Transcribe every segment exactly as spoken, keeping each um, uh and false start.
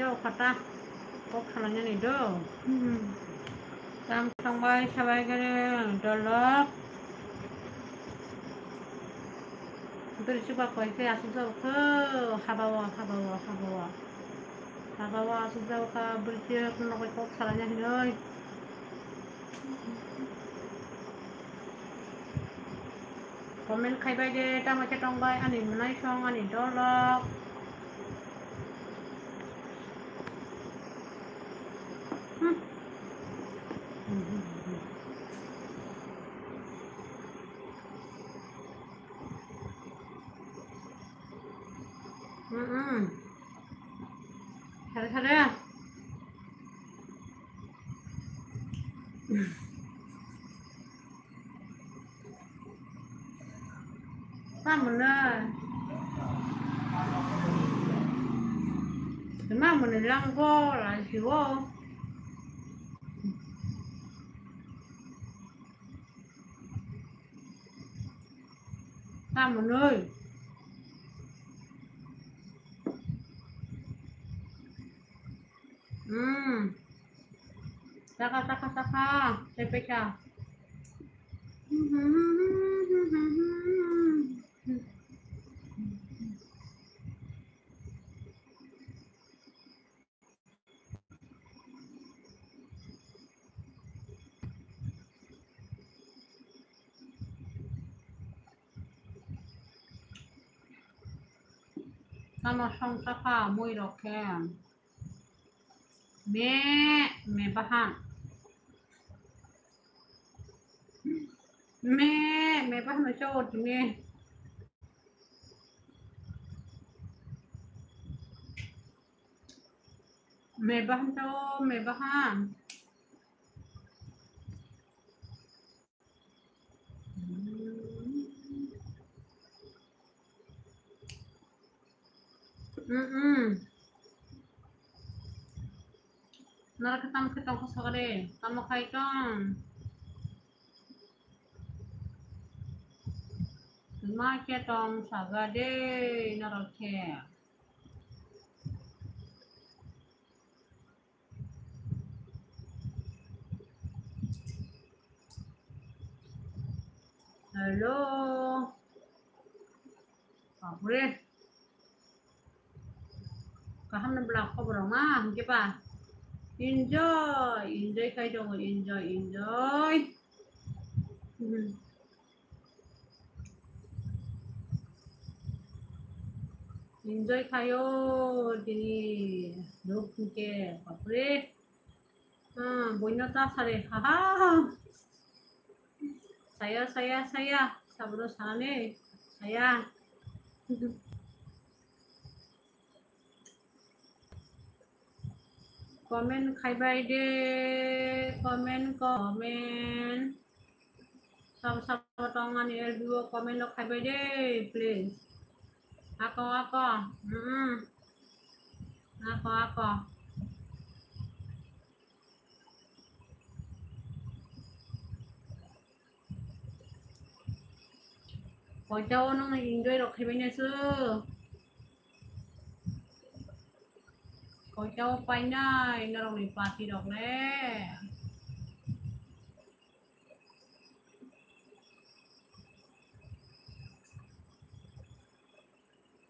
Yo, khata. Kok salainani do. Hmm. Tam thangbai sabai gere dolok. Beri chuba koi khe asuk jabo kho, habawa, habawa, habawa. Habawa asuk jabo kha, beri chuk nokoi kok salaina hinoi. Comment khaibai de, tamo khe tongbai ani mwnaisong, ani dolok. Hmm. Mm-mm. Sare, sare. Mamano. Mamano langgo, langsiwo. Tamunoi. Hmm. Saka, saka, saka. Tepeka. Tamo songsa kha mui rok khe. Me, me bahan. Me, me bahan chot me. Me bahan to, me bahan. Mm-mm. Nara khe tamo khe tongkha sakare, tamo khai tong. Ma khe tong saga de, nara khe. Hello. Bapre. Kaham na bla khobor ma hingke ba. Enjoy, enjoy khai tongo, enjoy, enjoy. Hmm. Enjoy khayo tini ruk ke bapre. Ah, boino ta sare, haha. Saya, saya, saya, sabro sane, saya. Comment khaibai de, comment, comment. Sabo sabo tong ani L B O comment rok khaibai de, please. Ako, ako. Mm-mm. Ako, ako. Koitao nang enjoy rok khaibai na su. Koitao painai norokni party rok le.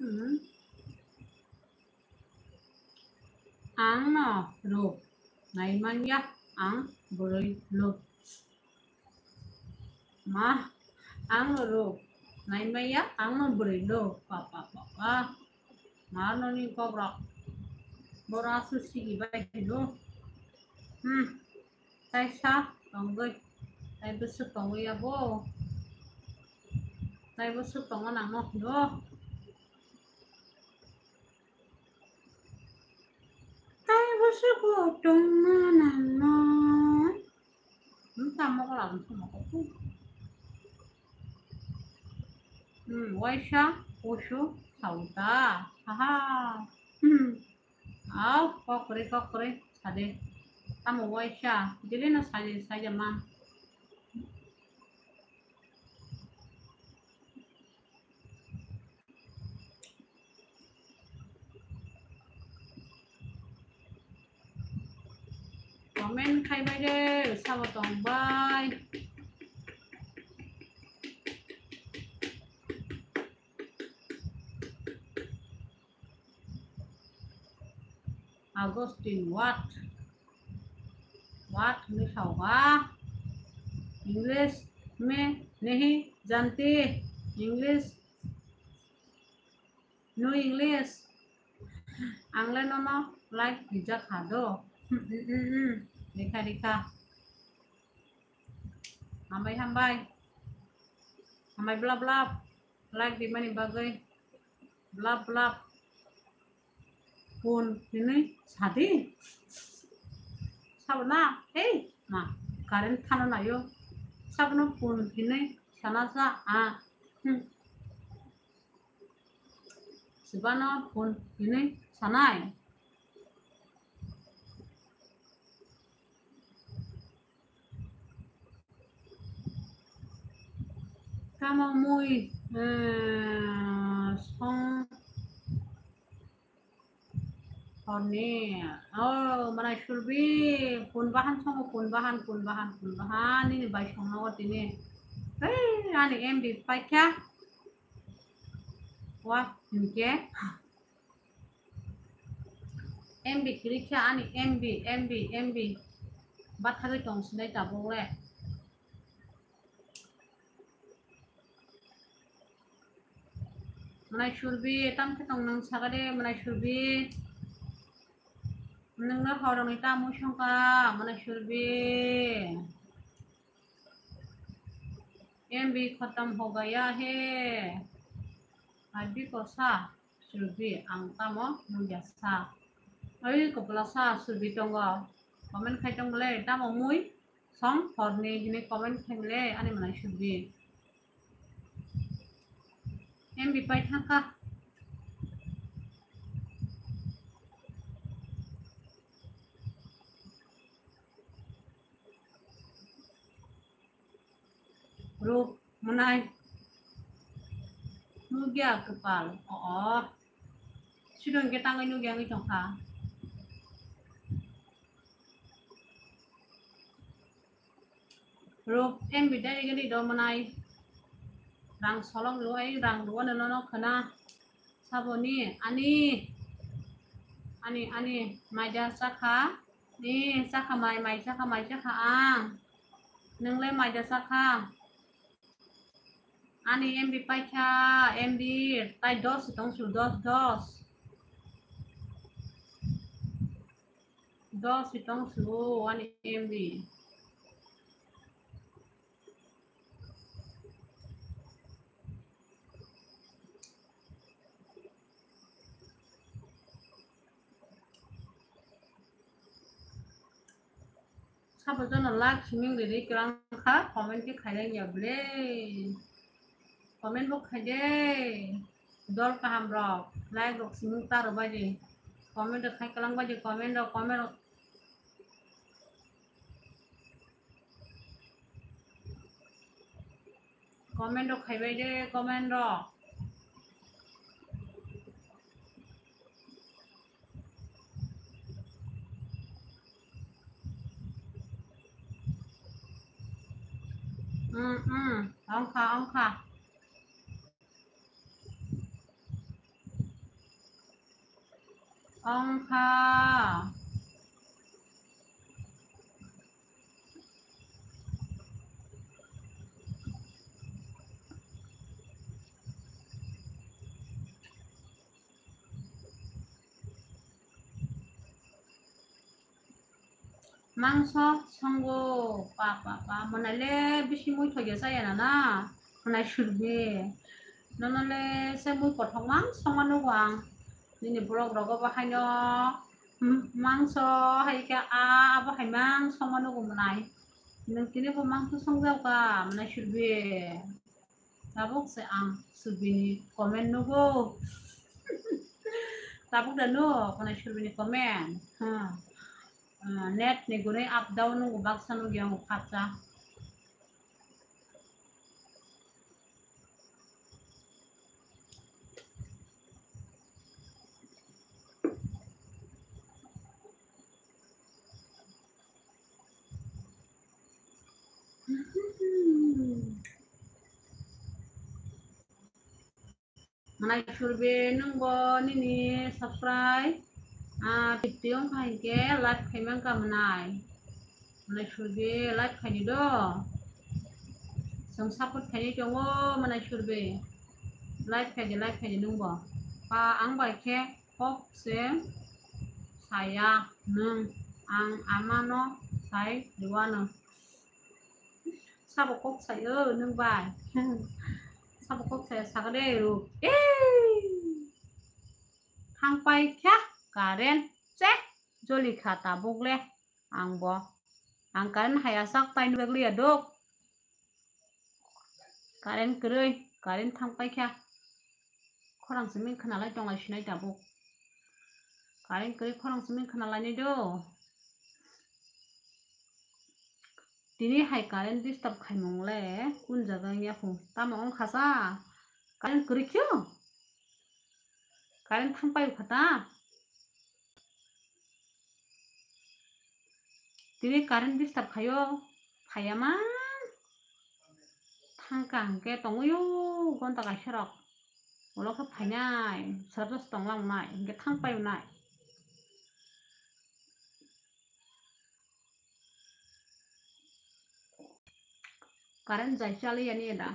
Hmm. Ang no ruk nai manya, ang bwrwi luk. Ma, ang no ruk nai manya, ang no bwrwi luk. Pa, pa, pa, pa. Ma no ni kok rok. Bora su sigi bai hino. Hmm. Tai sa tongwi, tai bwswk tongwi abo, tai bwswk tongo nang no hino. Tai bwswk bo tongma nang no. Hmm, tamo ko lang tamo ko. Hmm, waisa, usu, sauta. Haha. Hmm. Au, kokri, kokri, sade. Tamo waisa, dili no saide, saide ma. Comment khai bai de, sabo tong bai. Augustine, what? What hwnwi sao ba? English me nahi jante? English? No English? Ang le nono like rijak ha do. Hmm, hmm, hmm, hmm. Rikha, rikha. Hambai, hambai. Hambai blap, blap. Like rimani bagwi blap blap phone hinwi sadi. Sabo na, hey, ma, current thano nayo. Sabo no phone hinwi sana sa, ah, hmm. Sibano phone hinwi sanai. Tamo mui, eh, song horni. Oh, manai Surbi, pun bahan songo, pun bahan, pun bahan, pun bahan, nini bai songno tini. Hei, ani M B paikha. Wa, hinke. M B kwrwi khe ani M B, M B, M B. Bathagwi tong sinai tabuk le. Manai Surbi, tam khe tong nang saka de, manai Surbi. Nungno horoni ta mui songka, manai Surbi. M B khatam ho gaya he. Abi ko sa. Surbi, ang tamo nungya sa. Oi, kopla sa, Surbi tongo. Comment khai tong le, tamo mui song horni hinwi comment khai le, ani manai Surbi. M B pai thangkha. Rup mwnai. Nugya kwpal. O, o. Sidon khe tangwi nugya wngwi tongkha. Rup M B dai gani do mwnai. Rang solong lo ai, rang lo no no khna. Saboni ani, ani, ani maida chakha. Ni chakha mai, mai chakha, mai chakha ang. Nwngle maida chakha. Ani M B paikha, M B tai dos tong su, dos, dos. Dos tong su, ani M B. Sabo jono like siming riri kwrang kha, comment khe khailai ya ble. Comment bo khai de. Dol kaham rok, like rok siming ta rw bai di. Comment rok khai kwlang bai di, comment rok, comment rok. Comment rok khai bai de, comment rok. Hmm, hmm. Ongkha, ongkha. Ongkha. Mangso songo, pa, pa, pa, mwnai le bisi mui thoi ya chaya na na, mwnai Surbi. Nono le se mui kothok mang songma nugo ang. Nini vlog rogo bo haino, mm, mangso hai khe a, abo hai mang songma nugo mwnai. Nwng tini bo mangso songjak ba, mwnai Surbi. Tabuk se ang Surbini comment nugo. Tabuk da nuk, mwnai Surbini comment. Ha. Ah, net ni gwnwi up down nugo, baksa nugya ang khatsa. Manai Surbi, nwng bo nini subscribe, ah, fifty wng kha hinkhe like khai man ka manai. Manai Surbi, like khaidi do. Chwng support khaidi tongo Manai Surbi. Like khaidi, like khaidi nwng bo. Pa ang bai khe kok se saya nwng, ang amano sai rwano. Sabo kok sai o nwng bai. Sabo kok sai sakade ro. Eh! Thang pai kha current che joli kha tabuk le ang bo. Ang current haya sak tai nwk liya dok. Current kwrwi, current thang pai kha. Khorang simi khwnalai tonglai sinai tabuk. Current kwrwi khorang simi khwnalai nai do. Tini hai current disturb khaimung le kun jaga wngya khu. Tamo wng kha sa? Current kwrwi khe? Current thang pai kha ta? Tini current disturb khaio, phaiya ma thangka hwnkhe tongwio gonta kaisa rok. Ulo khe phainai, srapsa tonglang nai, hwnkhe thang pai nai. Current jai chali yani da.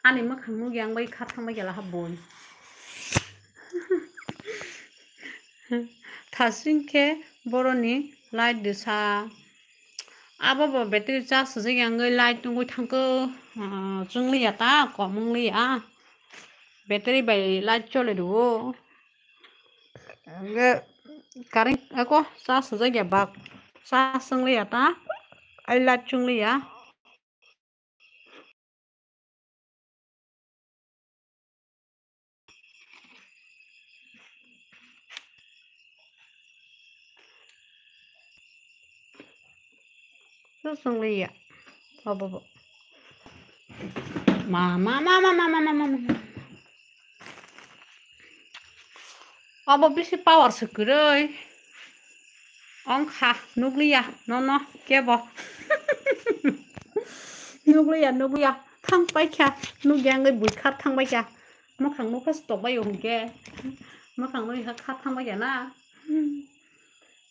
Ani mwkhang nukya ang bai kha thang bai kela ha boi. Thasing khe boroni light disa. Abo bo battery charge swijak yang light tungwi thangkhe, ah, chwngliya ta, kom wngliya. Battery bai light chole rwo. Hwnkhe current ako charge swijak ya bak. Charge chwngliya ta. Ai light chwngliya. Sosongliya. Obo bo. Ma, ma, ma. Obo bisi power se kwrwi. Ongkha, nukliya, nono, kebo. Nukliya, nukliya. Thang paikha, nukya wngwi bui kha thang paikha. Mwkhang nukha stop bai hwnkhe. Mwkhang nukha kha thang paikha na.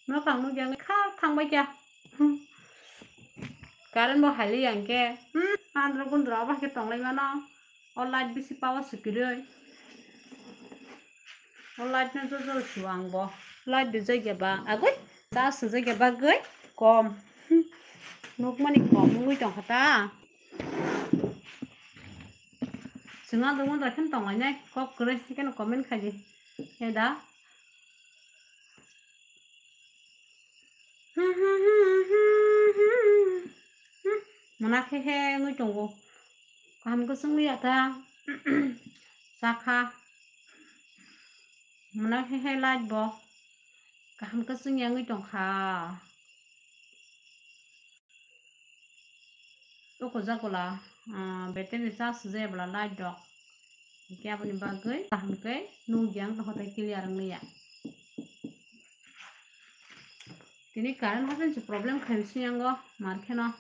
Mwkhang nukya wngwi kha thang paikha. Current bo hailiya hwnkhe. Hmm, andro gundro abo hai khe tonglai mano. O light bisi power se kwrwi. O light no jojol sio ang bo. Light rijak ya ba agwi. Charge swijak ya bagwi kom. Nukmani kom wngwi tongkha ta. Chwng adrong adra khe tonglainai kok kwrwi, haikhe no comment khaidi. Eda. Mona khe he wngwi tongo. Kaham khe chwngli ya ta. Chakha. Mona khe he light bo. Kaham khe chwngya wngwi tongkha. Toko jagola, ah, battery charge swijak bwla light rok. Hwnkhe aboni bagwi kaham khe nukya wng tongkha tei clear wngliya. Tini current haphensuk problem khai bisi yango mar kheno.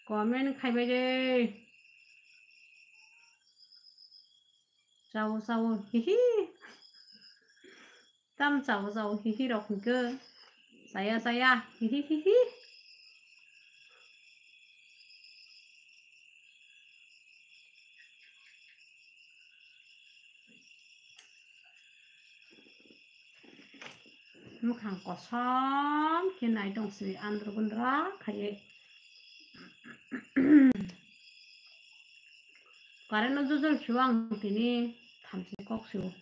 Comment khaibai de. Chao, chao, hihi. Tam chao, chao, hihi rok hwnkhe. Chaya, chaya, hihi, hihi. Mwkhang kosom khe nai tong swi andro gundra khaiwi. Current no jojol sio ang tini thamchi kok sio.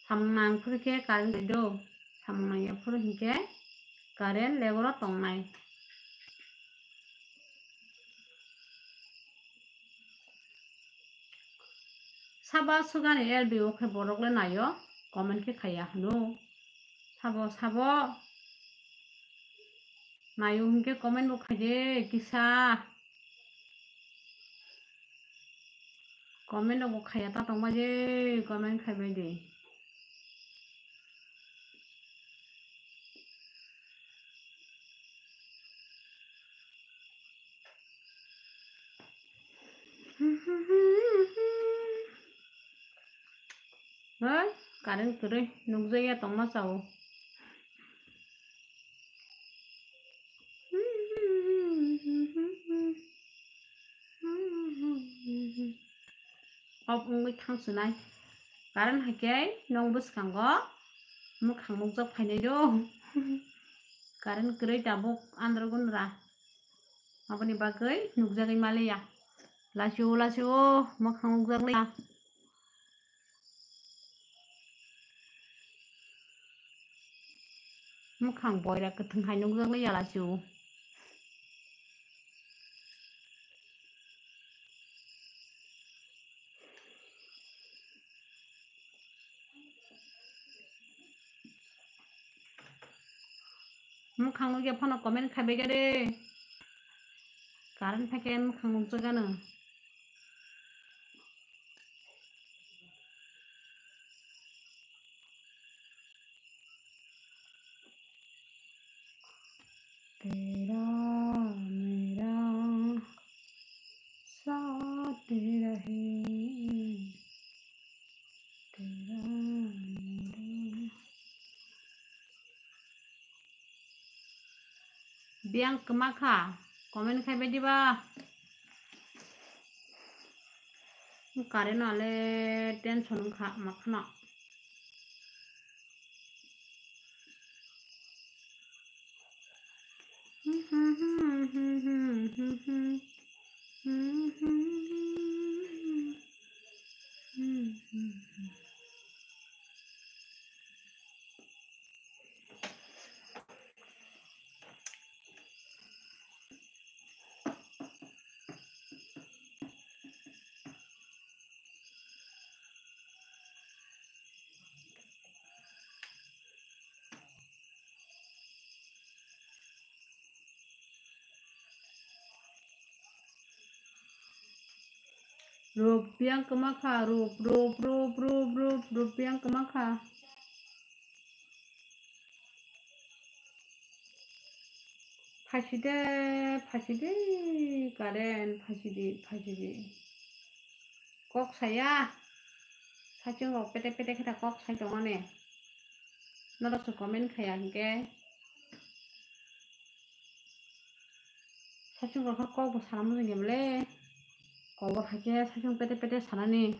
Samung nang phuru khe current bai do, samung nang ya phuru hinkhe current leboro tongnai. Sabo swkani L B o khe borok le naio, comment khe khaiya hwno. Sabo, sabo naio hinkhe comment bo khaide kisa. Comment rok bo khaiya ta tongma je, comment khaibai de. Hoi, current kwrwi nukjakya tongma chao. Off wngwi thang swnai. Current hai khe nwng bwskango mwkhang nukjak phainai do. Current kwrwi tabuk andro gunra. Aboni bagwi nukjagwi maliya. Lachi-o, lachi-o, mwkhang nukjak liya. Mwkhang boira kwthwng hai nukjak liya, lachi-o. Mwkhang nukya phano comment khaibai khe de. Current phaikhe mwkhang nukjagano. तेरा मेरा साथ रहे, तेरा मेरा। Biyang kwma kha, comment khaibai diba. Current no le tension wngkha makhno. Rup biyang kwma kha, rup, rup, rup, rup, rup, rup biyang kwma kha. Phaiside, phaiside, current, phaisidi, phaisidi. Kok saya, saichung rok pete pete khe ta kok sai tongmani. Norok se comment khaya hinkhe. Saichung rok kok bo sana mujung ya bole. Kok bo hai khe saichung pete pete sanani.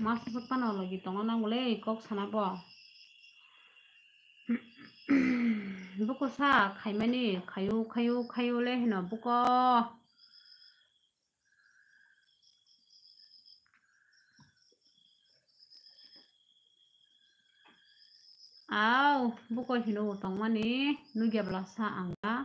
Mas phut pano logi tongna nang bole kok sana bo. Buko sa khaimani khayu khayu khayu le hino buko. Au, buko hino tongmani nugya bwla sa ang ba.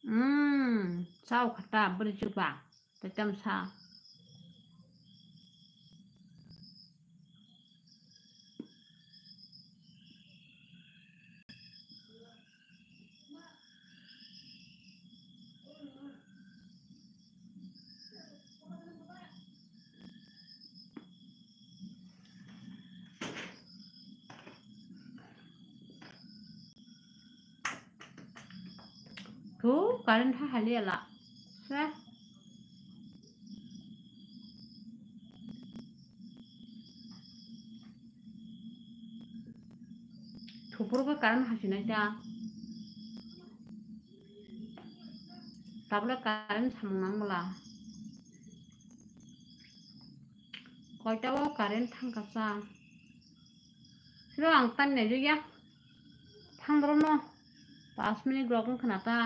Umm, chao khata bwrwi chukba, tei tamsa. Thu current ha haliya la. Se. Thupur ko current hasinai ta. Tabole current samung nang bwla. Koita o current thangkha sa. Siro ang tan nai ya. Thang boro no. Pas minute rok wng khna ta.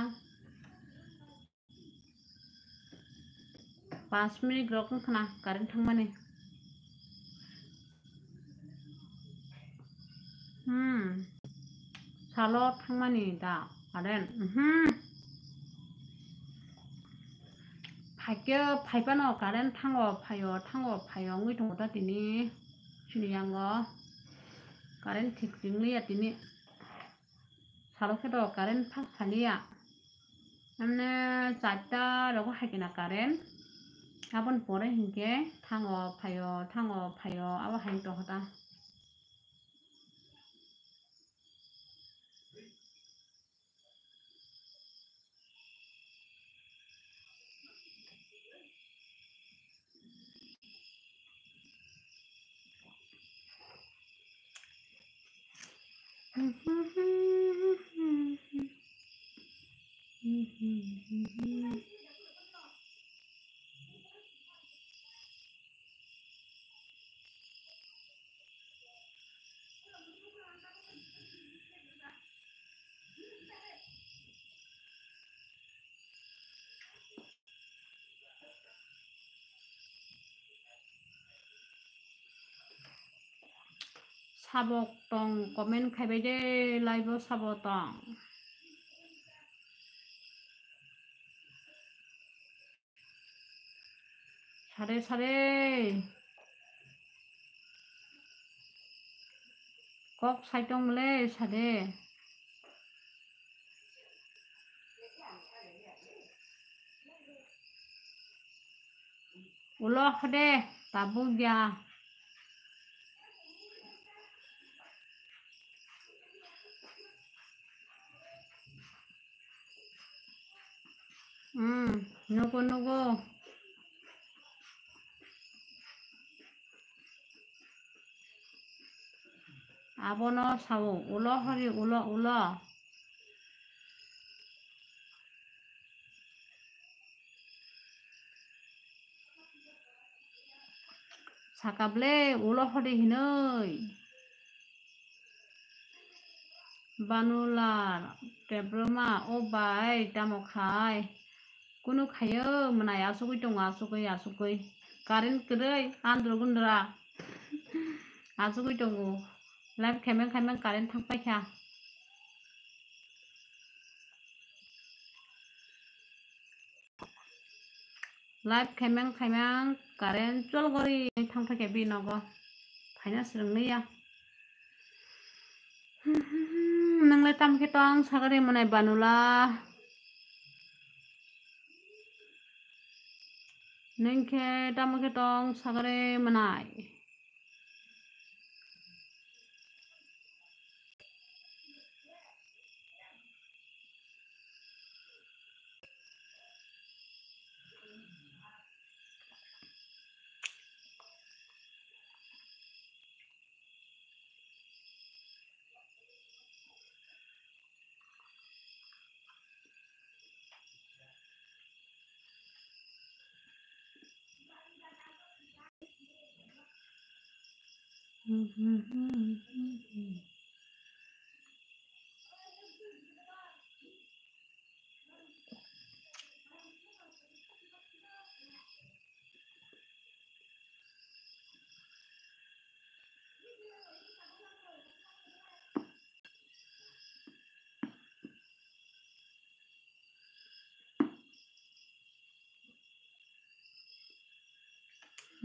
Pas minute rok wng khna current thangmani. Hmm. Salo thangmani da current. Mhm. Phaikhe phaipano current thango phaio thango phaio wngwi tongo da tini. Chini yango current thik ringliya tini. Salo khe to current phak saliya. Amne charta rogo hai kena current. Aboni pore hinkhe thango phaio, thango phaio, abo hai tongkha ta. Sabo tong, comment khaibai de, live o sabo tong. Sade, sade. Kok sai tong le sade. Ulo hade, tabuk ya. Hmm, nugo, nugo. Abono sao, ulo hori, ulo, ulo. Saka ble, ulo hori hinoi. Banular, Debroma, o bai, tamo khai? Kunu khayo, mwnai asugui tongo, asugui, asugui. Current kwrwi, andro gundra. Asugui tongo. Live khaimang khaimang current thang paikha. Live khaimang khaimang current chol gori thang paikha bini nogo. Phaina swrwng liya. Nwngle tamo khe tong sagari mwnai Banula? Nwng khe tamo khe tong sagari mwnai?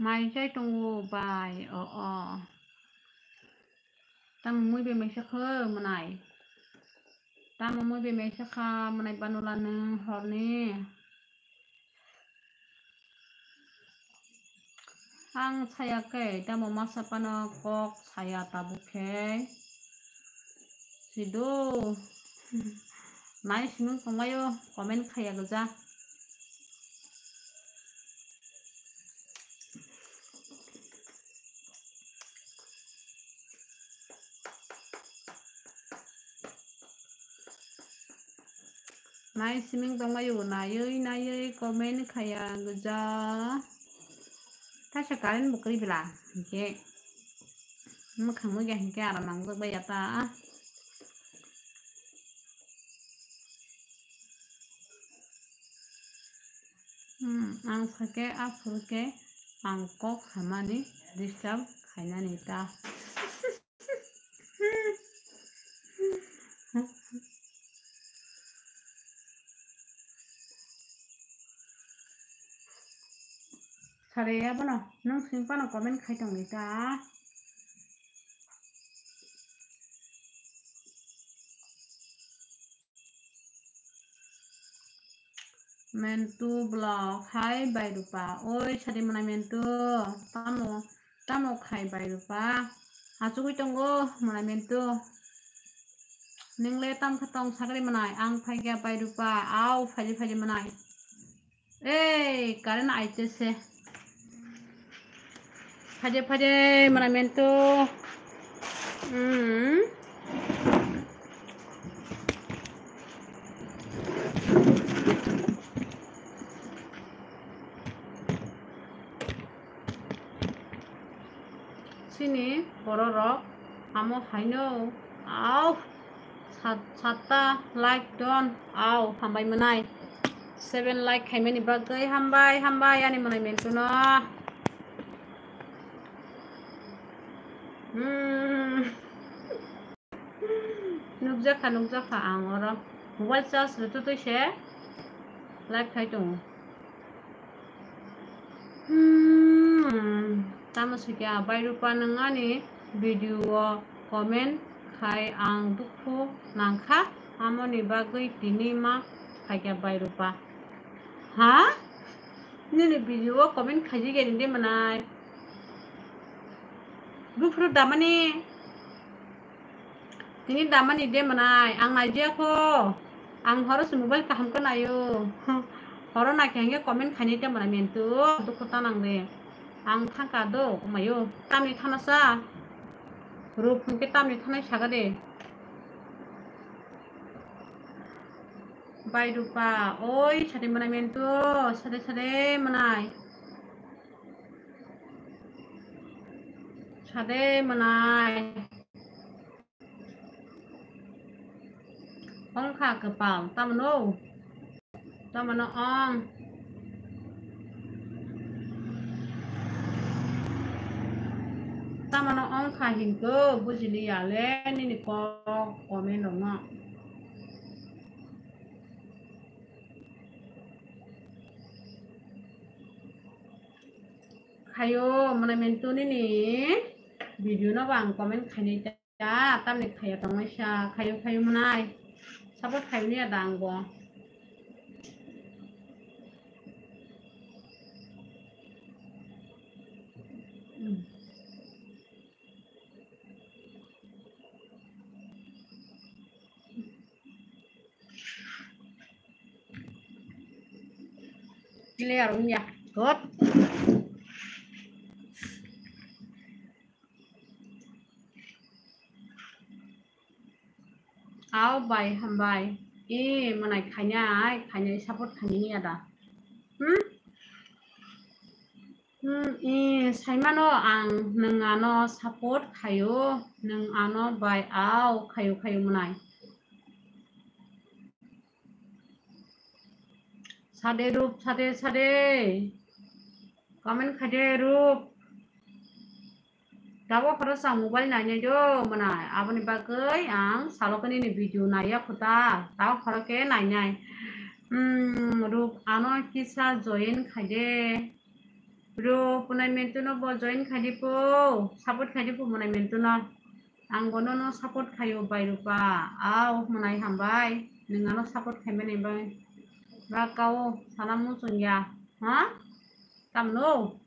Mai chai tongo bai, o, o. Tamo mui bai mai sakha mwnai? Tamo mui bai mai sakha mwnai Banula nwng horni? Ang saya khe tamo masa phano kok saya tabuk khe. Sido. Nai simi kongmayo comment khaya gja. Nai siming tongmai o, naiwi naiwi comment khaya gja. Taisa current bo kwrwi bla, hinkhe mwkhang nukya hinkhe aram nangjak bai ya ta. Hmm, ang sakhe aphuru khe ang kok hamani disturb khainani ta. Sare abono nwng sing phano comment khai tongdi ta. Mentu vlog hai bai rupa. Oi sadi mwnai mentu. Tamo, tamo khai bai rupa. Achugwi tongo mwnai mentu. Ningle tam kha tong sagri mwnai. Ang phaikya bai rupa. Au phaidi phaidi mwnai. Ei, current aitese. Phaide, phaide, mwnai mentu. Hmm. Chini bororok amo haino. Au. Sat-, satta like don. Au, hambai mwnai. Seven like khaimani bagwi hambai, hambai ani mwnai mentuno. Hmm. Nukjakha, nukjakha ang oro. Mobile charge rwtwi twi se like khai tongo. Hmm, tamo sikya, bai rupa nwng ani video o comment khai ang dukhu nangkha, amoni bagwi tini ma phaikya bai rupa. Ha? Nini video o comment khaijigya ni de mwnai? Buphuru damani. Tini damani de mwnai, ang naijia kho. Ang horo se mobile kaham khe naio. Horo naikhe hwnkhe comment khainai te mwnai mentu. Dukhu ta nang de. Ang thangka do, omayo. Tamni thana sa. Rup hwnkhe tamni thanai saga de. Bai rupa, oi, sade mwnai mentu. Sade, sade mwnai. Sade mwnai. Ongkha kwpal, tamano? Tamano ong? Tamano ongkha hinkhe bujiliya le nini kok comment rokno. Khayo, mwnai mentu nini video no bo ang comment khainai ta, tamni khaya tongmai sa, khayo, khayo mwnai. Support khayo niya da ang bo. Clear wngya. Good. Au bai hambai. E mwnai khainai, khainai support khainai ya da. Hmm? Hmm, e, saimano ang nwng ano support khayo, nwng ano bai au khayo khayo mwnai. Sade Rup, sade, sade. Comment khaide Rup. Tabo khoroksa mobile nainai do mwnai, aboni bagwi ang salo khe nini video naiya khuta, tabo khorok khe nainai. Hmm, Rup ano kisa join khaide. Rup mwnai mentuno bo join khaidi po, support khaidi po mwnai mentuno. Ang bono no support khayo bai Rupa. Au mwnai hambai, nwng ano support khaimani bai. Ba kao sana muchungya, ha? Tamno?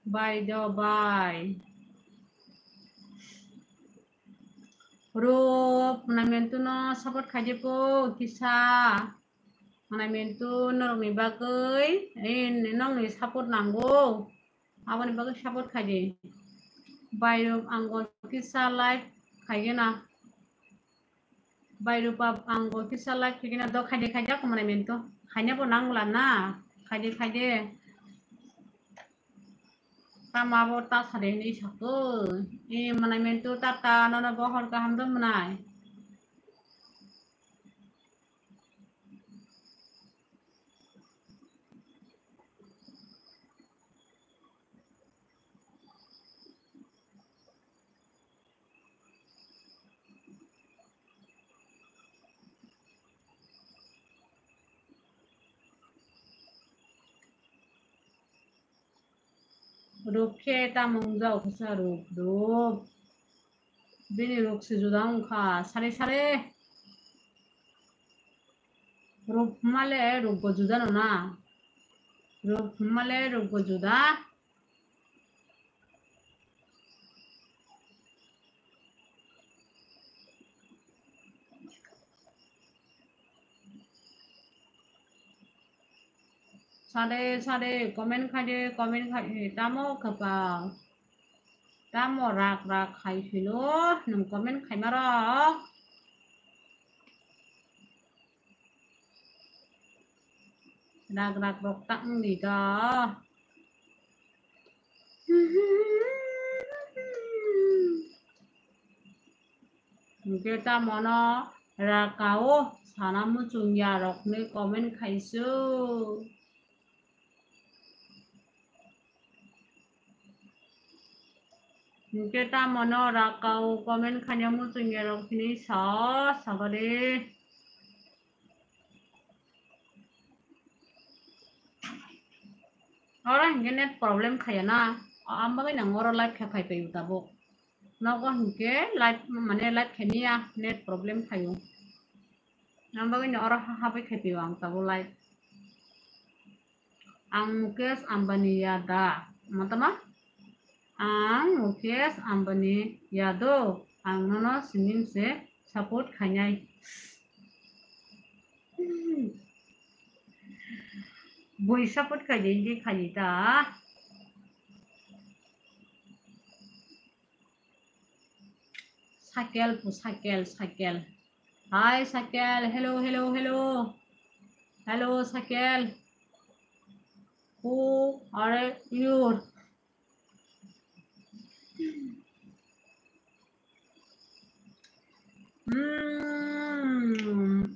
Bai do bai. Rup mwnai mentuno support khaidi po kisa. Mwnai mentu norokni bagwi, eh, nokni support nango. Aboni bagwi support khaidi. Bai Rup ang bo kisa like khaigena. Bai Rupa ang bo kisa like khaigena do khaidi khaidi ako mwnai mentu. Khaina bo nangla na. Khaidi khaidi. Tama bo ta sade hinwi sakoi. E mwnai mentu tata nono bohor kaham do mwnai. Rup khe tamo wngjak kisa Rup, Rup. Bini ruk se juda wngkha, sare sare. Rupmale rukgo juda no na. Rupmale rukgo juda. Sade, sade, comment khaide, comment khaide, tamo kwpal. Tamo rak rak khai philo, nwng comment khaima rok. Rak rak rok ta wngdi do. Hwnkhe tamono rakao sana muchungya rokni comment khaisu. Hwnkhe tamono rakao comment khaina muchungya rok hwnwi sa, sagade. Oro hwnkhe net problem khaya na, a-, am bagwi nang oro live khe phai paio tabuk. Nogo hwnkhe live, mane live khe niya, net problem khaio. Am bagwi no oro ha-, habwi khe paio ang tabuk live. Ang Mukesh Ambani ya da? Matama? Ang Mukesh Ambani ya do? Ang nono sining se support khainai. Bui support khai de, de khai ta. Sakel pu, Sakel, Sakel. Hi, Sakel. Hello, hello, hello. Hello, Sakel. Who are you? Mm.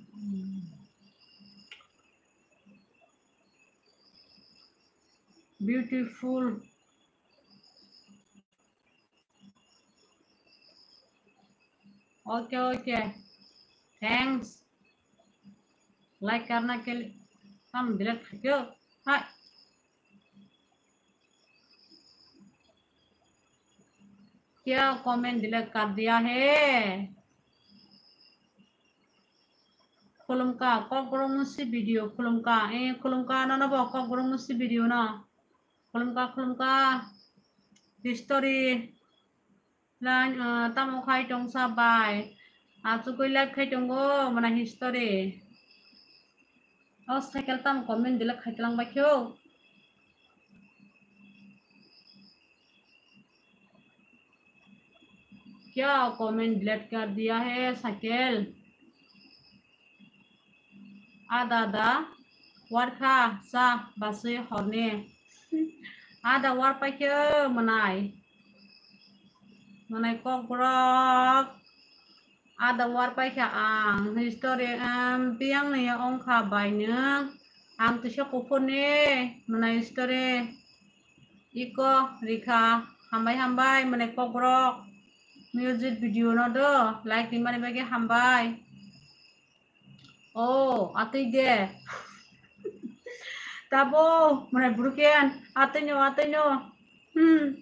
Beautiful. OK, OK. Thanks. Like करना के लिए हम delete कर दो। Hi. क्या comment delete कर दिया है? Khulumkha, Kokborok Musi video khulumkha. Eh, khulumkha, nono bo Kokborok Musi video no. Khulumkha, khulumkha. History. Lan, ah, tamo khai tongsa bai? Achugwi live khai tongo, mana history. O Sakel tamo comment delete khai tlang bai khe o. Kya comment delete kar diya hai Sakel? Ada da, warkha sa baswi horni. Ada war paikhe mwnai. Mwnai Kokborok. Ada war paikha ang. History, em, biyang ni ongkha bai nwng. Ang tisa kuphur ni mwnai history. Iko rikha. Hambai hambai mwnai Kokborok. Music video no do. Like rimani bagwi hambai. O, atwi de. Tabo, mane broken, atwino, atwino. Hmm,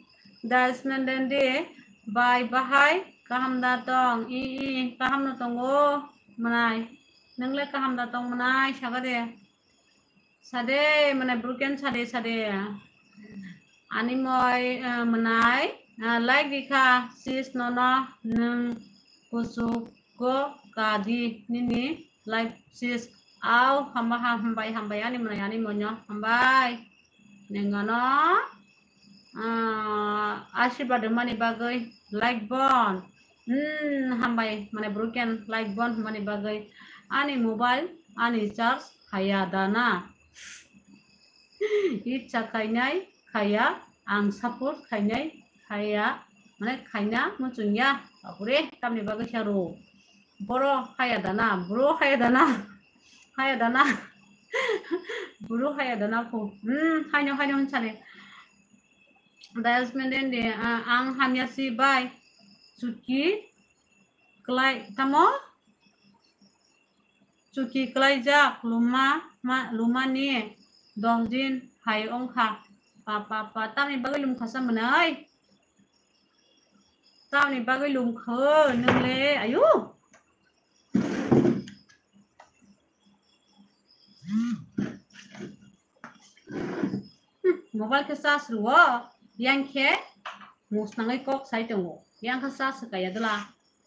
da smen den de, bai bahai, kaham da tong, i, i, kaham no tongo, mwnai. Nwngle kaham da tong, mwnai, saga de. Sade, mane broken sade, sade. Ani moi, eh, mwnai, eh, like rikha, sis nono, nwng kuchuk ko kadi nini live sis. Au, hamba ha, hambai, hambai, ani mwnai, ani monyo, hambai. Nengano, ah, asirwad mani bagwi like bon. Hmm, hambai, mane broken like bon mani bagwi. Ani mobile, ani charge haya dana. Icha khainai, khaya, ang support khainai, khaya, mane khaina muchungya. Bapure, tamni bagwi sa ro. Boro haya dana, bro haya dana, haya dana, bro haya dana ko. Hmm, haino, haino, hwn sani. Dayas menden de, ah, ang hamya si bai. Chuki, klai, tamo? Chuki klaijak, luma, ma, lumani, dong din, hai ongkha. Pa, pa, pa, tamni bagwi lumkha sa mwnai? Tamni bagwi lumkho nwngle, ayu. Mobile khe charge rwo, yang khe musnangwi kok sai tongo. Yang khe charge kaya dwla,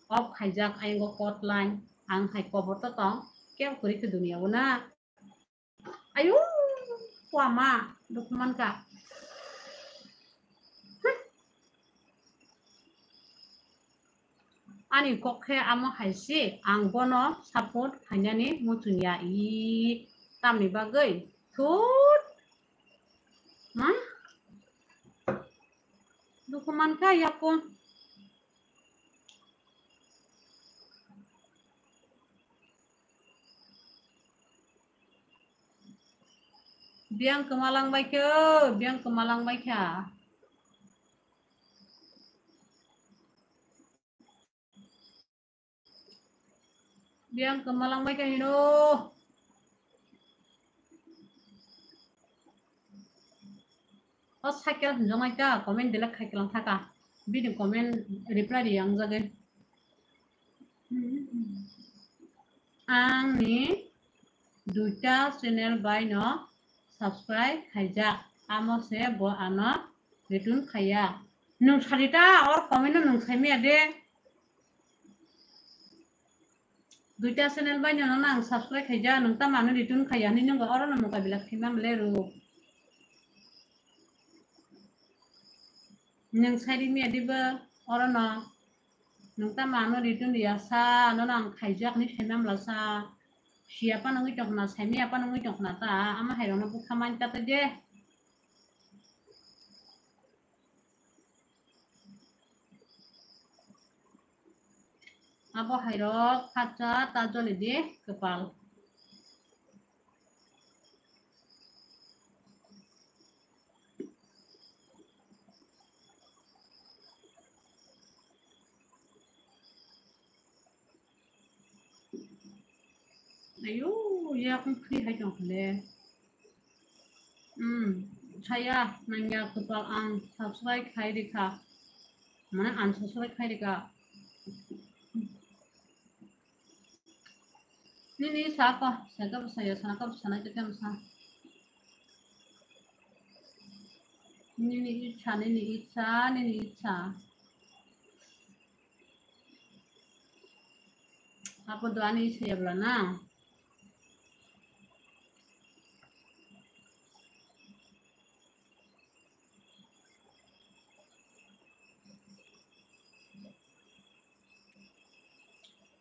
off khaijak ayang o kot line, ang hai kobor to tong, kebo kwrwi khe duniya o na. Ayu, kwama, dukhu mankha. Ani kok khe amo hai se, ang bono support khainani muchung ya i, tamni bagwi? Thut. Hmm? Dukhu mankha yaku. Biyang kwma langbaikha, biyang kwma langbaikha. Biyang kwma langbaikha hino. O cycle hinjongnaita comment delete khai kwlang thaka. Bini comment reply ri ang jagwi. Angni duita channel bai no subscribe khaijak. Amo se bo ano return khaiya. Nwng sarita or comment no nwng saimaya de. Duita channel bai no ang subscribe khaija, nwng tamo ano return khaiya hinwi nwng oro no mukabila khaima mle ro. Nwng sai ri miya dibo oro no. Nwng tamo ano return riya sa, ano no ang khaijak hinwi saima mla sa. Siya pa nungwi tongkhna, saimaya pa nungwi tongkhna ta, ama hai rok no bwkha man ta de. Abo hai rok khatsa ta joli di kwpal. Ayo, yakung free hai tong khle. Hmm, saya nangya kwpal ang subscribe khai rikha. Mane unsubscribe khai rikha. Nini sa ko, sa ka sa ya, sa ka sa na ka sa. Nini icha, nini icha, nini icha. Apo do ani icha ya bla na.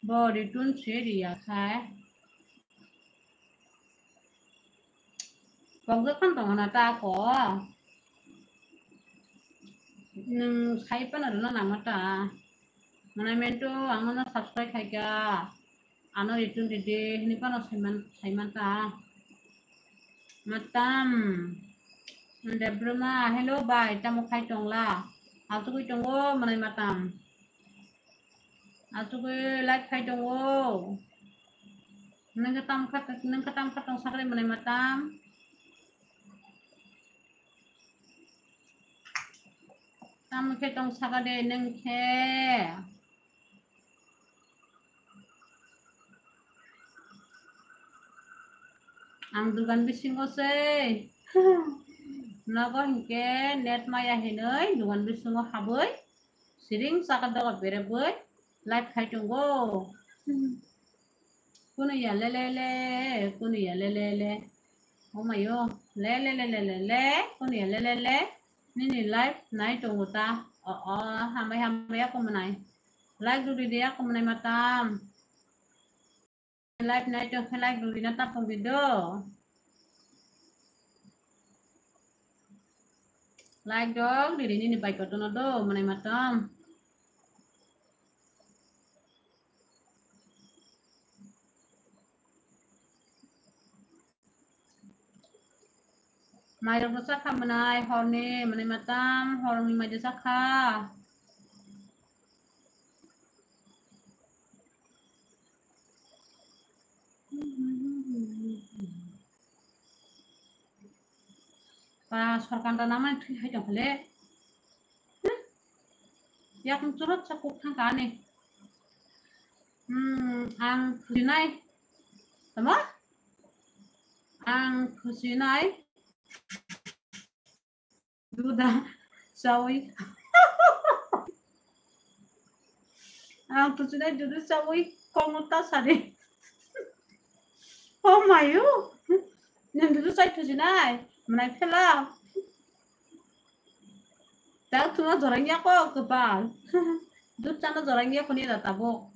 Bo return se riya khai. Kok je khan tong na ta ko. Nwng sai pa na rwna nangma ta. Mane mento ang no subscribe khai kha. Ano return ridi hinwi phano saiman, saiman ta. Matam. Debruma, hello bai, tamo khai tongla? Asugwi tongo, mwnai matam. Asugwi live khai tongo. Nang khe tam kha, nang khe tam kha tong sakle mwnai matam. Tamo khe tong saka de nang khe. Ang dugan bisingo sei. Nogo hinkhe net maya hinwi dugan bisingo habwi siring chakha doga berebwi live khai tongo. Kunu ya le le le, kunu ya le le le. Omayo, le le le le le le, kunu ya le le le. Nini live nai tongo ta. O o, hambai hambai ako mwnai. Like rwdi de ako mwnai matam. Live nai tong khe like rwdi na tapung di do. Like dok rwdi nini bai kotono do mwnai matam. Mairok no chakha mwnai horni mwnai matam horni mai de chakha. Ba sorkan da namani thwi hai tong khle. Yakung churot sa kuk thang ka ani. Hmm, ang khusinai. Tama? Ang khusinai. Duda chawi. Ang tuchunai dudu chawi kokno ta sadi. Oh mayu. Nwng dudu chai tuchunai. Mwnai phela. Tak thuna jorang ya ko kwpal. Dud chana jorang ya ko ni da tabuk.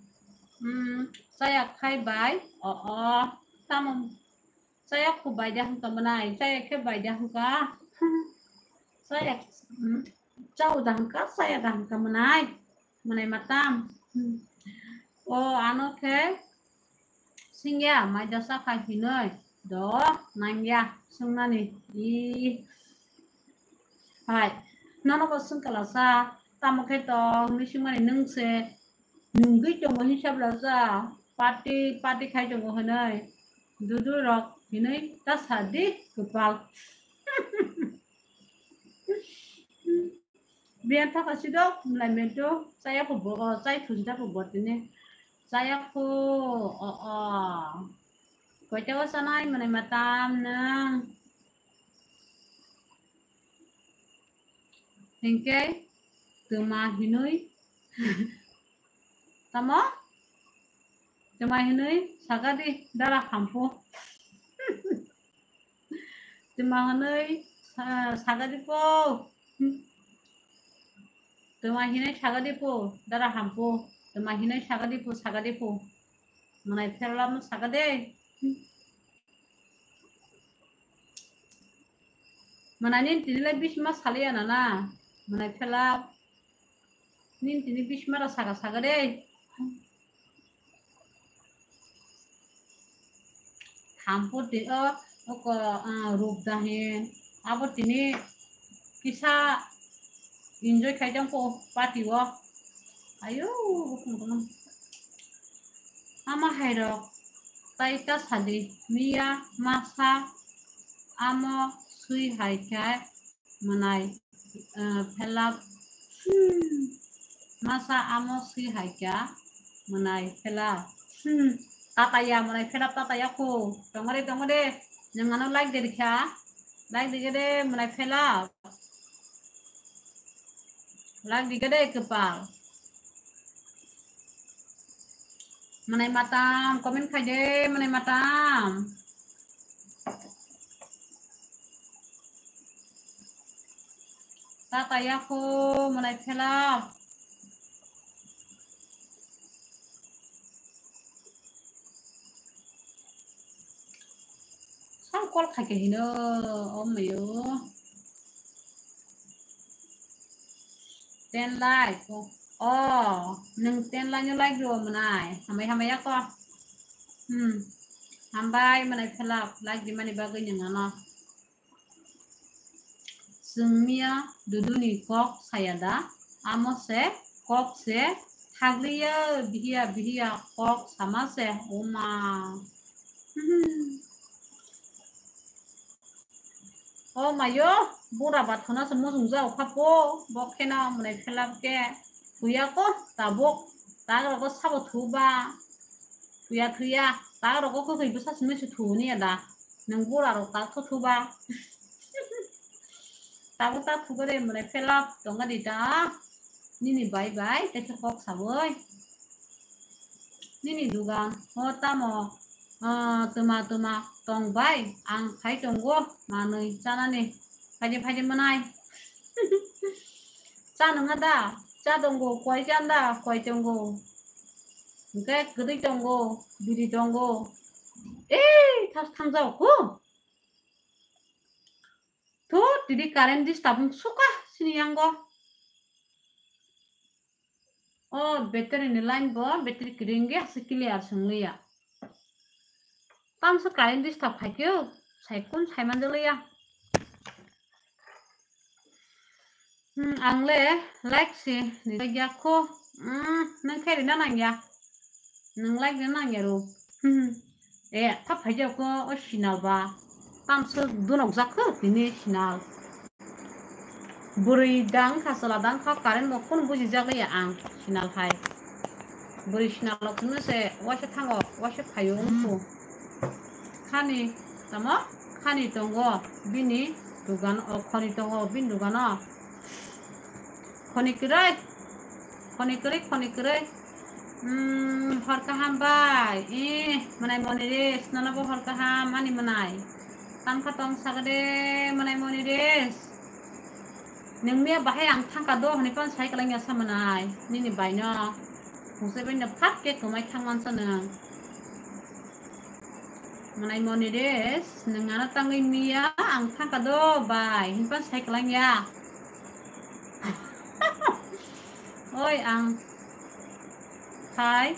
Hmm, chaya khai bai. O, o. Tamo. Chaya khu bai da hwnka mwnai. Chaya khe bai da hwnka. Chaya, hmm, chao da hwnka, chaya da hwnka mwnai. Mwnai matam. Hmm. O, ano khe singya, mai da sakha hinoi. Do, nangya, sungnani. I. Hai, nono bo sung kala sa, tamo khe tong, hwnwi swngmani nwng se, nungwi tongo hisab rok sa, party, party khai tongo hwnwi, dudu rok hinwi ta sa di, kwpal. Biyan thaka sidok, mwnai mento, chaya ko bo, o, chai thusi da ko bo tini. Chaya ko, o, o. Koita o sanai, mwnai matam nwng. Hinkhe twma hinwi tamo? Twma hinwi sakadi dara hampu. Twma hinwi sa-, sakadi po. Twma hinwi sakadi po dara hampu. Twma hinwi sakadi po, sakadi po. Mwnai pherlamo sakadi. Mwnai nini tini lai bisma saliya nana. Mwnai phela nini tini bisma ra saka saka de. Thampo ti o, oko, ah, rup dahin. Abo tini kisa enjoy khai tong ko party o. Ayo, bukhung bukhung. Ama hai rok tai ta sadi miya masa amo sui hai khe mwnai, eh, phelap, hmm, masa amo sui hai khe mwnai phelap, hmm, tataya mwnai phelap tataya ko tongore tongore nangano like de kha like de de mwnai phelap. Lak di gede kepal. Manai matam, comment khai de, manai matam. Tata yako, manai phelak. Sam call khai ke hino, o mayo. Ten like. O, nung ten like no like rw manai. Hambai hambai yako. Hmm. Hambai manai phelak like di mani bagwi nung ano. Chwng miya duduni kok saya da, amo se kok se thagliya bihiya bihiya kok sama se oma. Hmm. O mayo, bura bathona se mosong jao kha po, bo kheno mwnai phelap khe thuya ko tabuk, tak rogo sabo thuba, thuya thuya, tak rogo kwkhwi bwsa simi se thuni ya da. Nwng bura rok tak tho thuba. Tabuk tak thuba de mwnai phelap tonga di ta. Nini bai bai, tei khe kok sawi. Nini dugan, o tamo, ah, twma twma tong bai, ang khai tongo, manwi chanani. Phaidi phaidi mwnai. Cha nwnga da, cha tongo, kwai chan da, kwai tongo. Hwnkhe kwtwi tongo, biri tongo. Ei, thas thangjao kho. Thu, tini current disturb wng suka sini yango. O battery ni line bo, battery kiring ge se clear swngliya. Tamsa current disturb phaikhe, saikon saimanjaliya. Hmm, ang le like si rijak ya kho. Hmm, nang khe rina nang ya. Nang like rina nang ya ro. Hmm. E, thap phai jak kho o sinal ba. Tamsa dunok jak kho tini sinal. Bwrwi dang kha, chwla dang kha, current bo phone buji jak ya ang sinal hai. Bwrwi sinal rok phunuknwi se waisa thango, waisa phaio wngkhu. Khani tamo? Khani tongo bini Dugan o khoni tongo, bini dugano. Khoni kwrwi, khoni kwrwi, khoni kwrwi. Hmm, hor kaham bai. Eh, mwnai moni res, nono bo hor kaham, ani mwnai. Tangkha tong sagade, mwnai moni res. Nung miya bahai ang thangka do, hwnwi pan sai kwlangya sa mwnai. Nini baino. Hwsai baino phat khe kwmai thang mansa nung. Mwnai moni res, nung ano tangwi miya, ang thangka do bai, hinpan sai kwlangya. Oi, ang thai,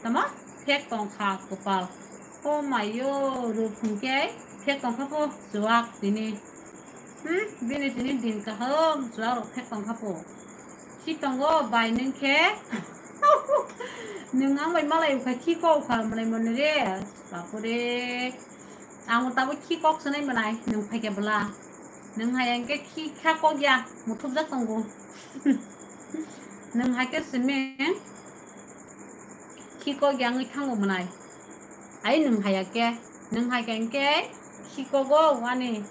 tama, phek tongkha kwpal. O mayo, ruk hwnkhe phek tongkha pho chuwak tini. Hmm, bini tini din kaham chuwak rok phek tongkha pho. Khi tongo bai nung khe. Nung ang bai malai ukha khi kok ukha mwnai moni re. Bapore. Ang tabuk khi kok swnai mwnai nung phaikhe bwla. Nung hai ang khe khi kha kok ya muthubjak tongo. Nung hai khe simi. Khi kok ya wngwi thango mwnai. Ai nung hai ya khe. Nung hai khe ang khe khi kogo wani.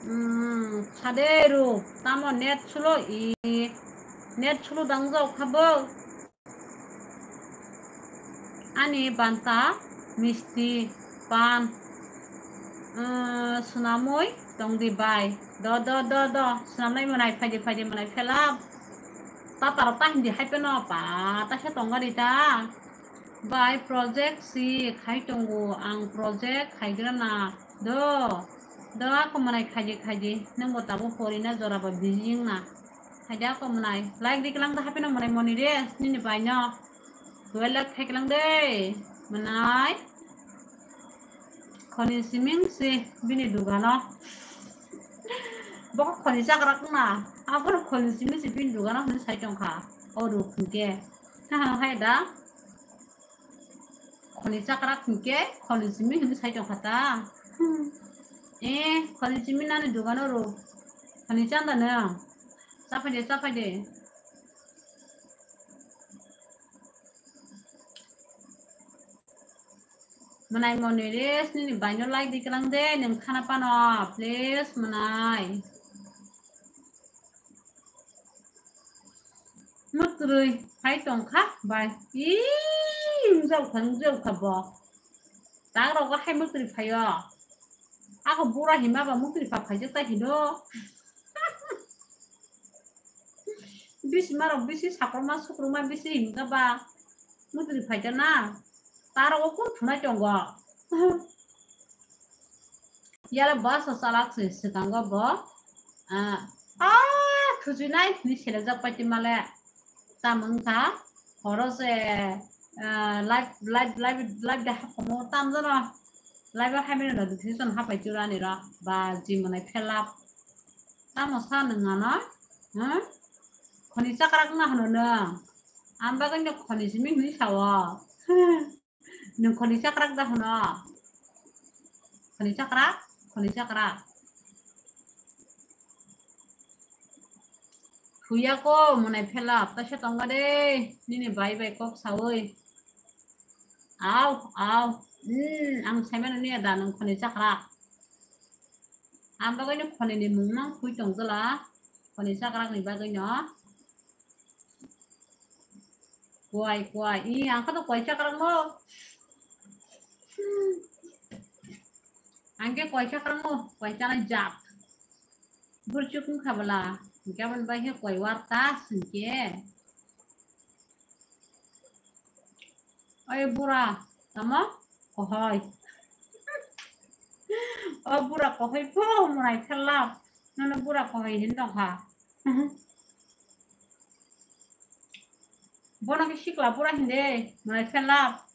Hmm, khade ru, tamo net slow i, net slow dang jao khabo. Ani banta misti pan, hmm, swnamwi tongdi bai. Do, do, do, do, swnamnai mwnai, phaidi, phaidi mwnai phelap. Tatarok ta hindi hai pheno pa, ta khe tongari ta. Bai project si khai tongo, ang project khaigrana do, do ako mwnai khaidi khaidi, nwngbo tabuk porina jora ba busy wngna. Khaidi ako mwnai, like di kwlang da hapheno mwnai moni re, nini bai no. Duai like khai kwlang de, mwnai. Khoni siming si bini dugano. Bokho khoni chakrak na, abono khoni siming si bini dugano hwnwi sai tongkha. O ruk hwnkhe. Ha, ha, hai da. Khoni chakrak hwnkhe khoni simi hwnwi sai tongkha ta. Hmm. Eh, khoni simi nani dugano ro. Khoni chanda nang. Chaphai de, chaphai de. Mwnai moni res nini baino like di kwlang de, nung khana pano, please mwnai. Mwtwrwi phai tongkha bai. Ii, wngjaokha, wngjaokha bo. Tagrogo hai mwtwrwi phaio. Ako bura hima ba mwtwrwi pha phaijak ta hino. Bisi marok bisi sakruma sukruma bisi himkha ba mwtwrwi phaijak na. Tarogo kun thunai tongo. Yala bus o chalak se swkango bo. Ah, ah, thujui nai hwnwi selejak pai twi male. Tamo wngkha horo se, ah, live, live, live, live de hapomo tamjano. Live o hai mano notification hapai churani ro. Ba ji mwnai phelap. Tamo sa nung ano? Hmm? Khoni chakrak na hwno nung. Ang bagwi no khoni simi hwnwi sao. Nung khoni chakrak da hwno? Khoni chakrak? Khoni chakrak. Thuya ko mwnai phelap, taisa tongo de, nini bai bai kok saui. Au, au. Hmm, ang saimano niya da nung khoni chakrak. Ang bagwi no khoni ni mung mang khui tong jala. Khoni chakrak ni bagwi no. Kuai, kuai. Ih, ang kha to kuai chakrak mo. Hmm. Ang khe kuai chakrak mo, kuai chana jak. Burchuk wngkha bwla. Hingke aboni bagwi khe kuai warta singkhe. Oi bura, tamo? Kohoi. O bura kohoi pho, mwnai phelap. Nono bura kohoi hin tongkha. Bono khe sikla bura hinde, mwnai phelap.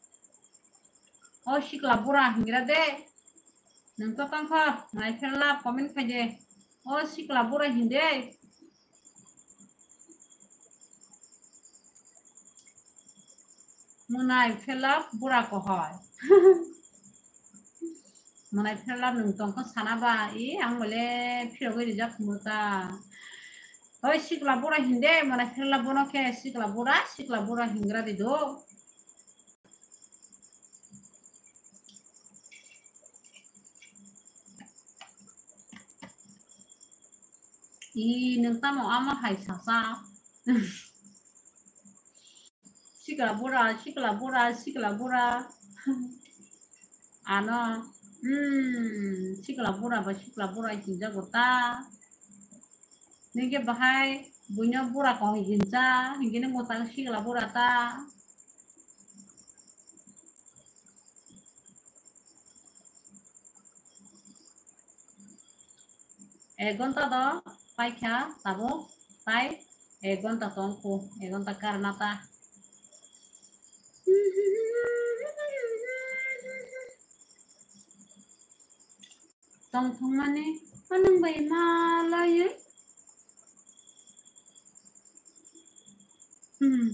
O sikla bura hingra de. Nung to tongkho, mwnai phelap, comment khai de. O sikla bura hinde. Mwnai phelap bura kohoi. Mwnai phelap nung tongkho sana ba, i ang bole phirogwi rijak khumui ta. Oi sikla bura hinde, mwnai phelap bono khe sikla bura, sikla bura hingra di do. I, nwng tamo ama hai sasa? Sikla bura, sikla bura, sikla bura. Ano, hmm, sikla bura ba sikla bura hinjago ta. Nini bahai buino bura kok hinsa, hinkhe nini mwtang sikla bura ta. Ek ghonta do paikha tabuk, tai ek ghonta tongkhu, ek ghonta karna ta. Tongthokmani anwng bai ma laiwi. Hmm.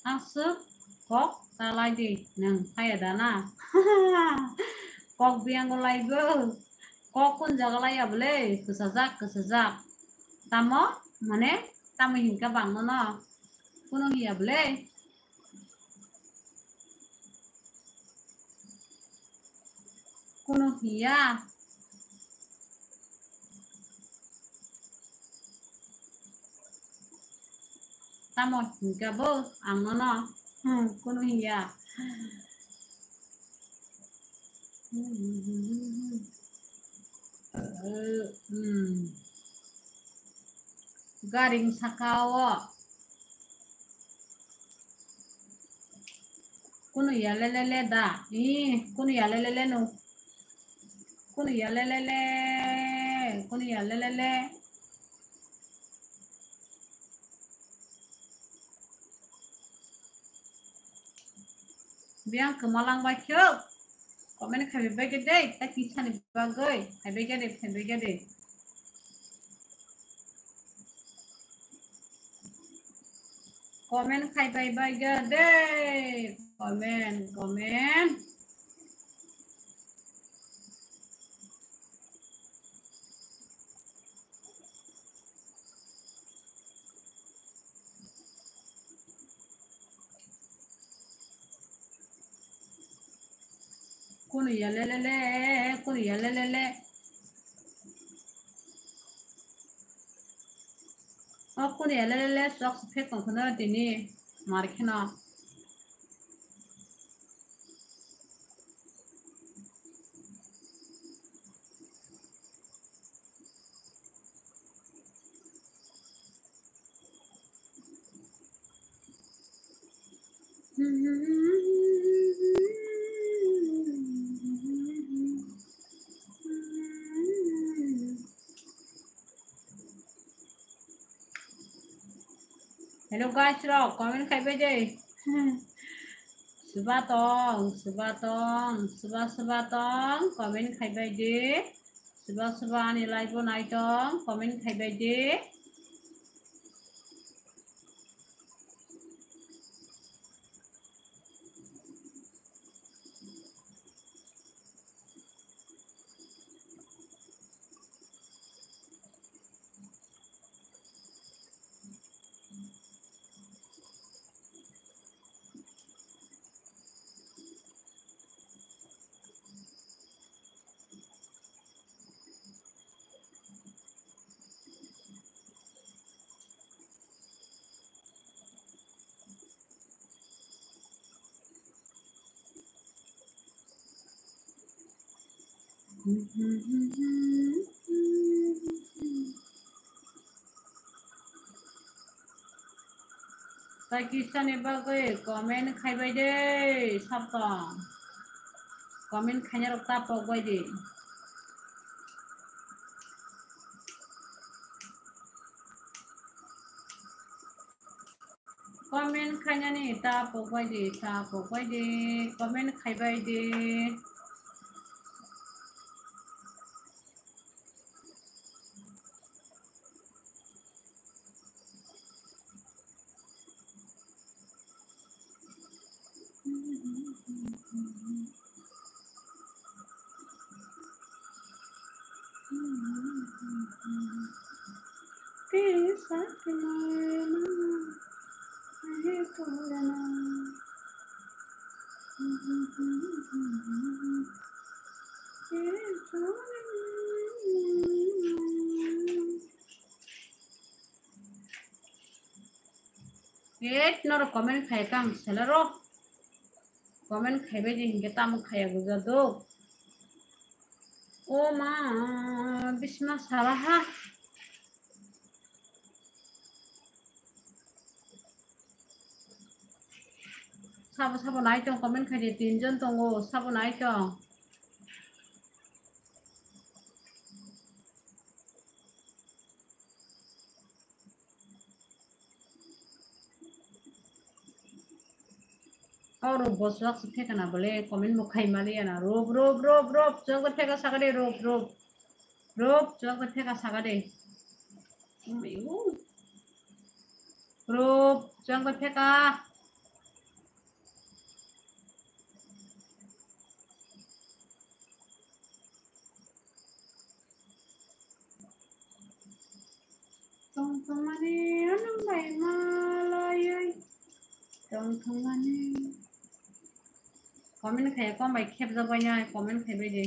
Aswk kok ta lai di nwng, haya da na? Kok biyango laibo. Kok kun jaga laiya bole, kwchajak, kwchajak. Tamo, mane, tamo hinka bangmano. Kuno hiya bole. Kuno hiya. Tamo hinkha bo ang nono, hmm, kuno hiya. Hmm. Garing saka o. Kunu ya lele le da. Ih, kunu ya lele le no. Kunu ya lele le. Kunu ya lele le. Biyang kwmalang bai khe. Comment khai bai khe dei, ta kisani bagwi. Khai bai khe dei, khai bai khe dei. Comment khai bai bai khe dei. Comment, comment. Kunu ya lele le, kunu ya lele le. O kunu ya lele le, sok sphek tong kheno tini mar kheno. Hello guys rok, comment khai bai dei. Swba tong, swba tong, swba swba tong, comment khai bai dei. Swba swba ani live o nai tong, comment khai bai dei. Tai kisani bagwi comment khai bai de, sabtong. Comment khainai rok ta pok bai di. Comment khainani ta pok bai di, ta pok bai di, comment khai bai di. Wait, norok comment khai kang selero. Comment khaibai di hinkhe tamo khaya buja do. O ma, bisma sala ha. Sabo, sabo nai tong, comment khai di, tinjon tongo, sabo nai tong. O Rup bo chuak se theka na bole, comment bo khai mali ya na. Rup, Rup, Rup, Rup, chuak se theka saka de, Rup, Rup. Rup, chuak se theka saka de. Rup, chuak se theka. Tongthokmani anung bai malaiwi. Tongthokmani. Comment khai kom bai khepjak bai nai, comment khai bai di.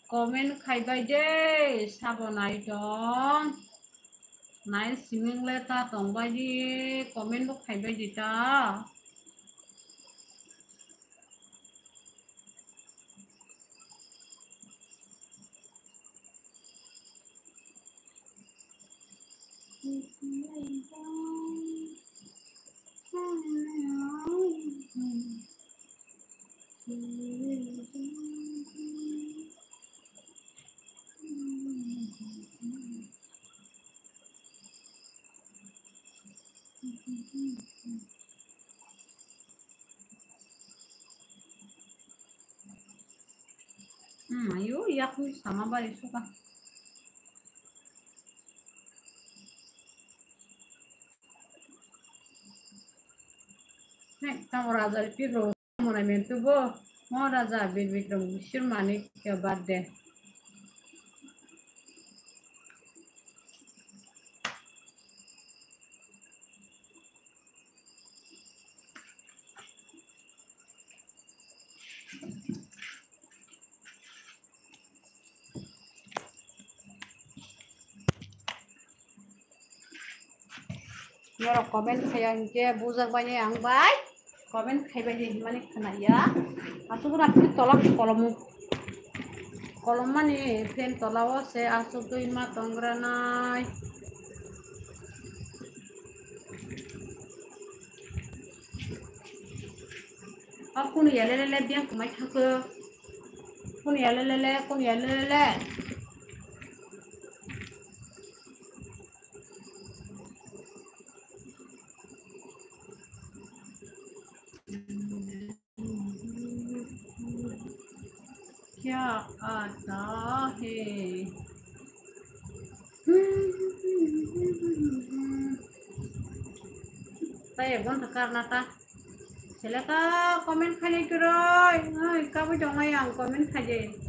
Comment khai bai de, sabo nai tong. Nai siming le ta tong bai di, comment bo khai bai di ta. Hmm, ayo, yakni sama bai suka. Hei, tamo raja ri piro. Mona mentu bo, mo raja Bir Bikram Sirmani ke birthday. Norok comment khaiya hinkhe bujak bai ang bai comment khaibai di hinmani khwnaya. Asuk rakhi tola kolomu. Kolom mani fan tola o se asuk dui ma tongranai. O kunu ya lele le biang kumai thangkhe. Kunu ya lele le, kunu ya lele le. Kya aata hai? Tai ek ghonta karna ta. Seleka comment khainai kwrwi. Oi, kabui tongnai ang comment khaijai.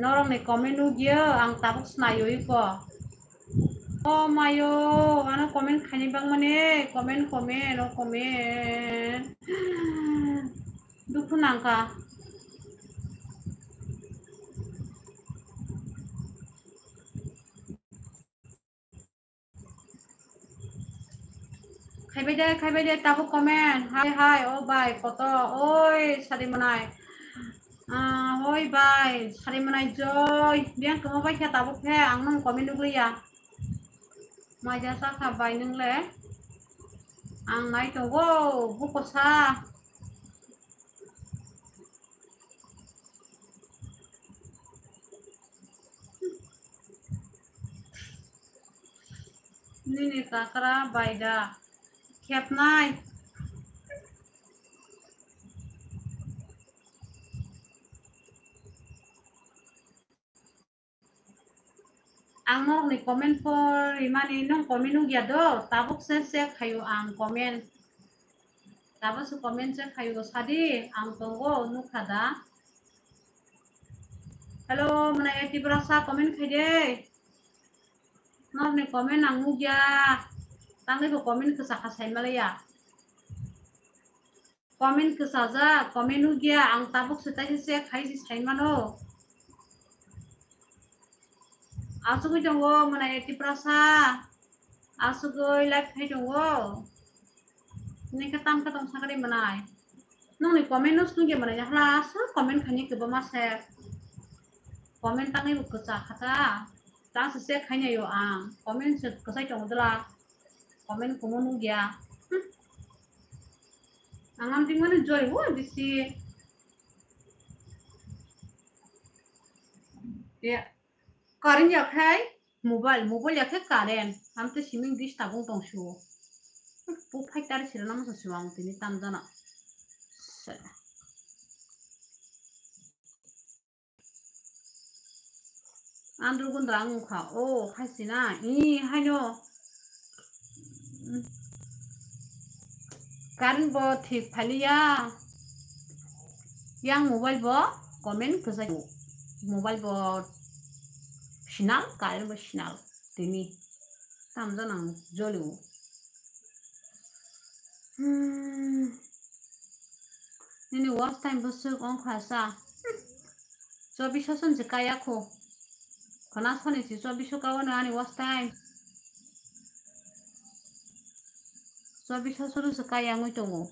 Norokni comment nugya ang tabuk snaiwi ko. O mayo, ano comment khaini bangmani, comment, comment, o comment. Dukhu nangkha. Khaibai de, khaibai de, tabuk comment. Hai, hai, o bai, koto, oi, sadi manai. Ah, o Joy bai, sari manai joy. Biyang tongma bai khe tabuk khe ang nung comment nukliya. Maja sakha bai nung le. Ang nai tongo, bukosa. Nini kakra bai da khepnai. Ang norokni comment porimani nung comment nukya do, tabuk se check khaio ang comment. Tabuk se comment check khaio sadi, ang tongo nukha da. Hello, mwnai Tiprasa comment khaide. Norokni comment ang nukya, tangwi bo comment kwchakha saimalaya. Comment kwchajak, comment nukya, ang tabuk se taisa check khai se saimano. Asugwi tongo mwnai Tiprasa, asugwi live khai tongo. Nini khe tam khe tong sakari mwnai. Nokni comment no sungya mwnai, hla aswk comment khaini kwbangma se. Comment tangwi bo kwchakha ta. Ta se check khainaio ang. Comment se kwchai tongo dwla. Comment kumu nukya. Hmm. Ang amtwi mani joy wo bisi. Ya. Current ya khai mobile, mobile ya khai current. Amtwi siming dis tabung tong su. Bu phai tar sira nama sa siwa ang tini tam jana. Andro gundra ang kha. O khai sina. I haino. Current bo thik phaliya. Yang mobile bo comment kwchai. Mobile bo sinal, current bo sinal. Tini. Tamjana ang jolio. Hmm. Nini watch time bwswk wngkha sa. Chobbish soni se kaya kho. Khna soni se chobbish o kawano ani watch time. Chobbish soni se kaya wngwi tongo.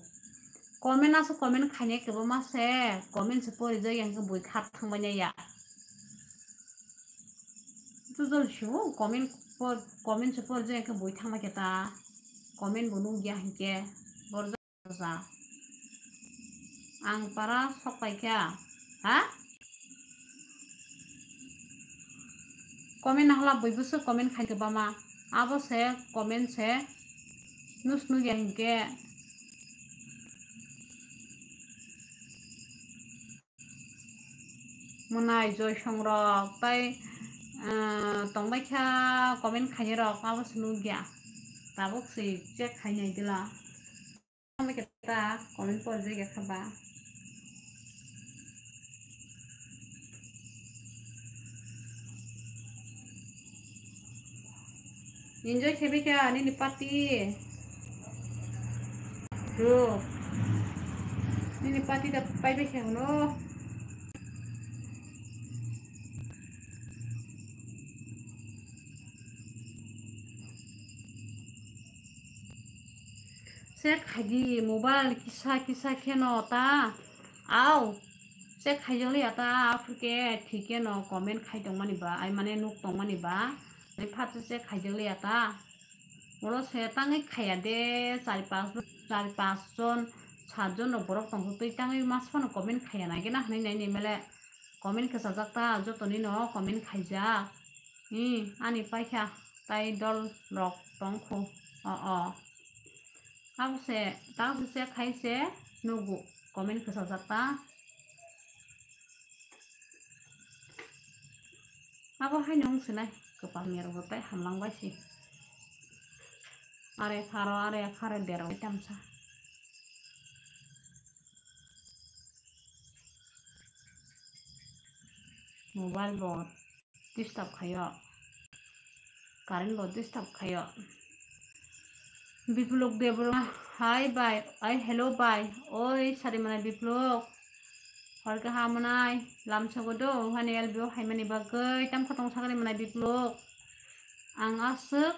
Comment aswk comment khainai kwbangma se. Comment se porijak yang khe bui khat thangmani ya. Tujol siwo comment por, comment se porijak yang khe bui thangma khe ta. Comment bo nukya hinkhe. Borjak. Ang para sok pai kha. Ha? Comment nahla bui bwswk comment khai kwbangma. Abo se comment se nus nukya hinkhe. Mwnai joy songrok tai, ah, tongbai kha comment khainai rok abo se nukya. Tabuk se check khainai dila. Tamo khe ta comment porijak ya kha ba. Enjoy khe bikha nini party. Bro. Nini party da pai bikha hwno. Check khaidi mobile kisa kisa kheno ta. Au. Check khaijakliya ta, aphuru khe thik kheno comment khai tongmani ba, ai mane nuk tongmani ba. Ai phatsa check khaijakliya ta. Oro se tangwi khaiya de, chari pas, chari pas jon, sat jon rok borok tongkha twi tangwi mas phano comment khaiya nai gena hwnwi nai ni mele comment kwchajak ta, jotoni no comment khaijak. Hi, ani paikha tai dol rok tongkhu. O, o. Abo se, tang se check khai se nugo comment kwchajak ta. Abo haino wng sinai, kwpal ni rwgwi tai hamlang bai si. Are pharo, are pharo deroi tamsa. Mobile bo disturb khaio. Current bo disturb khaio. Biplok Debbarma, hi bai, ai hello bai, oi sari manai Biplok, hor kaham manai, lamsogo do, hani L B O haimani bagwi, tam khatong sakni manai Biplok, ang aswk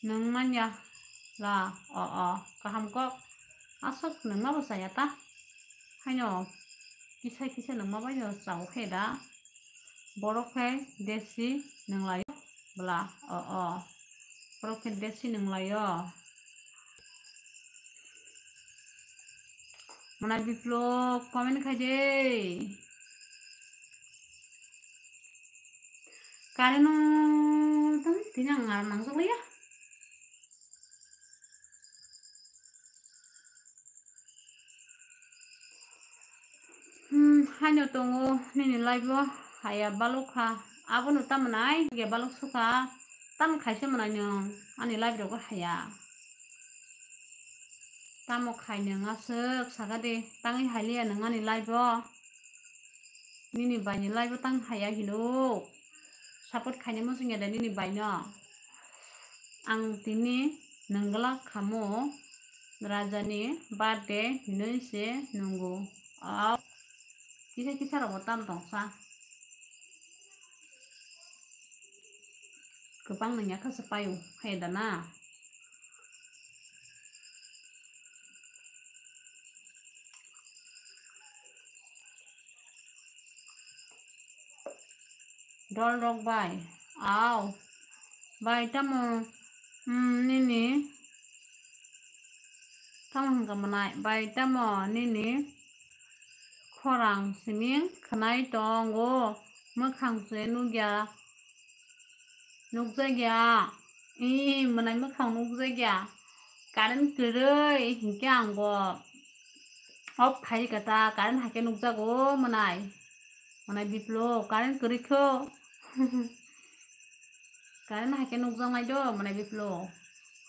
nwng manya la, o, o, kaham kok, aswk nwng ma bo chaya ta, haino. Kisa kisa nungma bai no chao khe da. Borok khe desi nunglaio bwla. O, o. Borok khe desi nunglaio. Mwnai Biplop comment khai de. Current no tang tini ang nang, nangjakliya. Hmm, haino tongo nini live o haya balok kha. Abono tamo nai ge balok sukha. Tamo khaisa mwnai nwng ani live rogo haya. Tamo khai nwng aswk saka de tangwi hailiya nwng ani live o. Nini baini live o tang haya hinuk. Support khaina muchungya de nini baino. Ang tini nungglak khamo rajani birthday hinwi se nungo. Au, kisa kisa rogo tam tongsa. Kwbang nungya kha se paio, hai da na? Dol rok bai. Au. Bai tamo, hmm, nini. Tamo hwnkha mwnai. Bai tamo nini. Khorang siming khwnai tongo. Mwkhang se nukya. Nukjakya. Ee, mwnai mwkhang nukjakya. Current kwrwi hinkhe ang bo off khai rikha ta, current haikhe nukjago mwnai. Mwnai Biplop, current kwrwi kho. Current haikhe nukjaknai do, mwnai Biplop.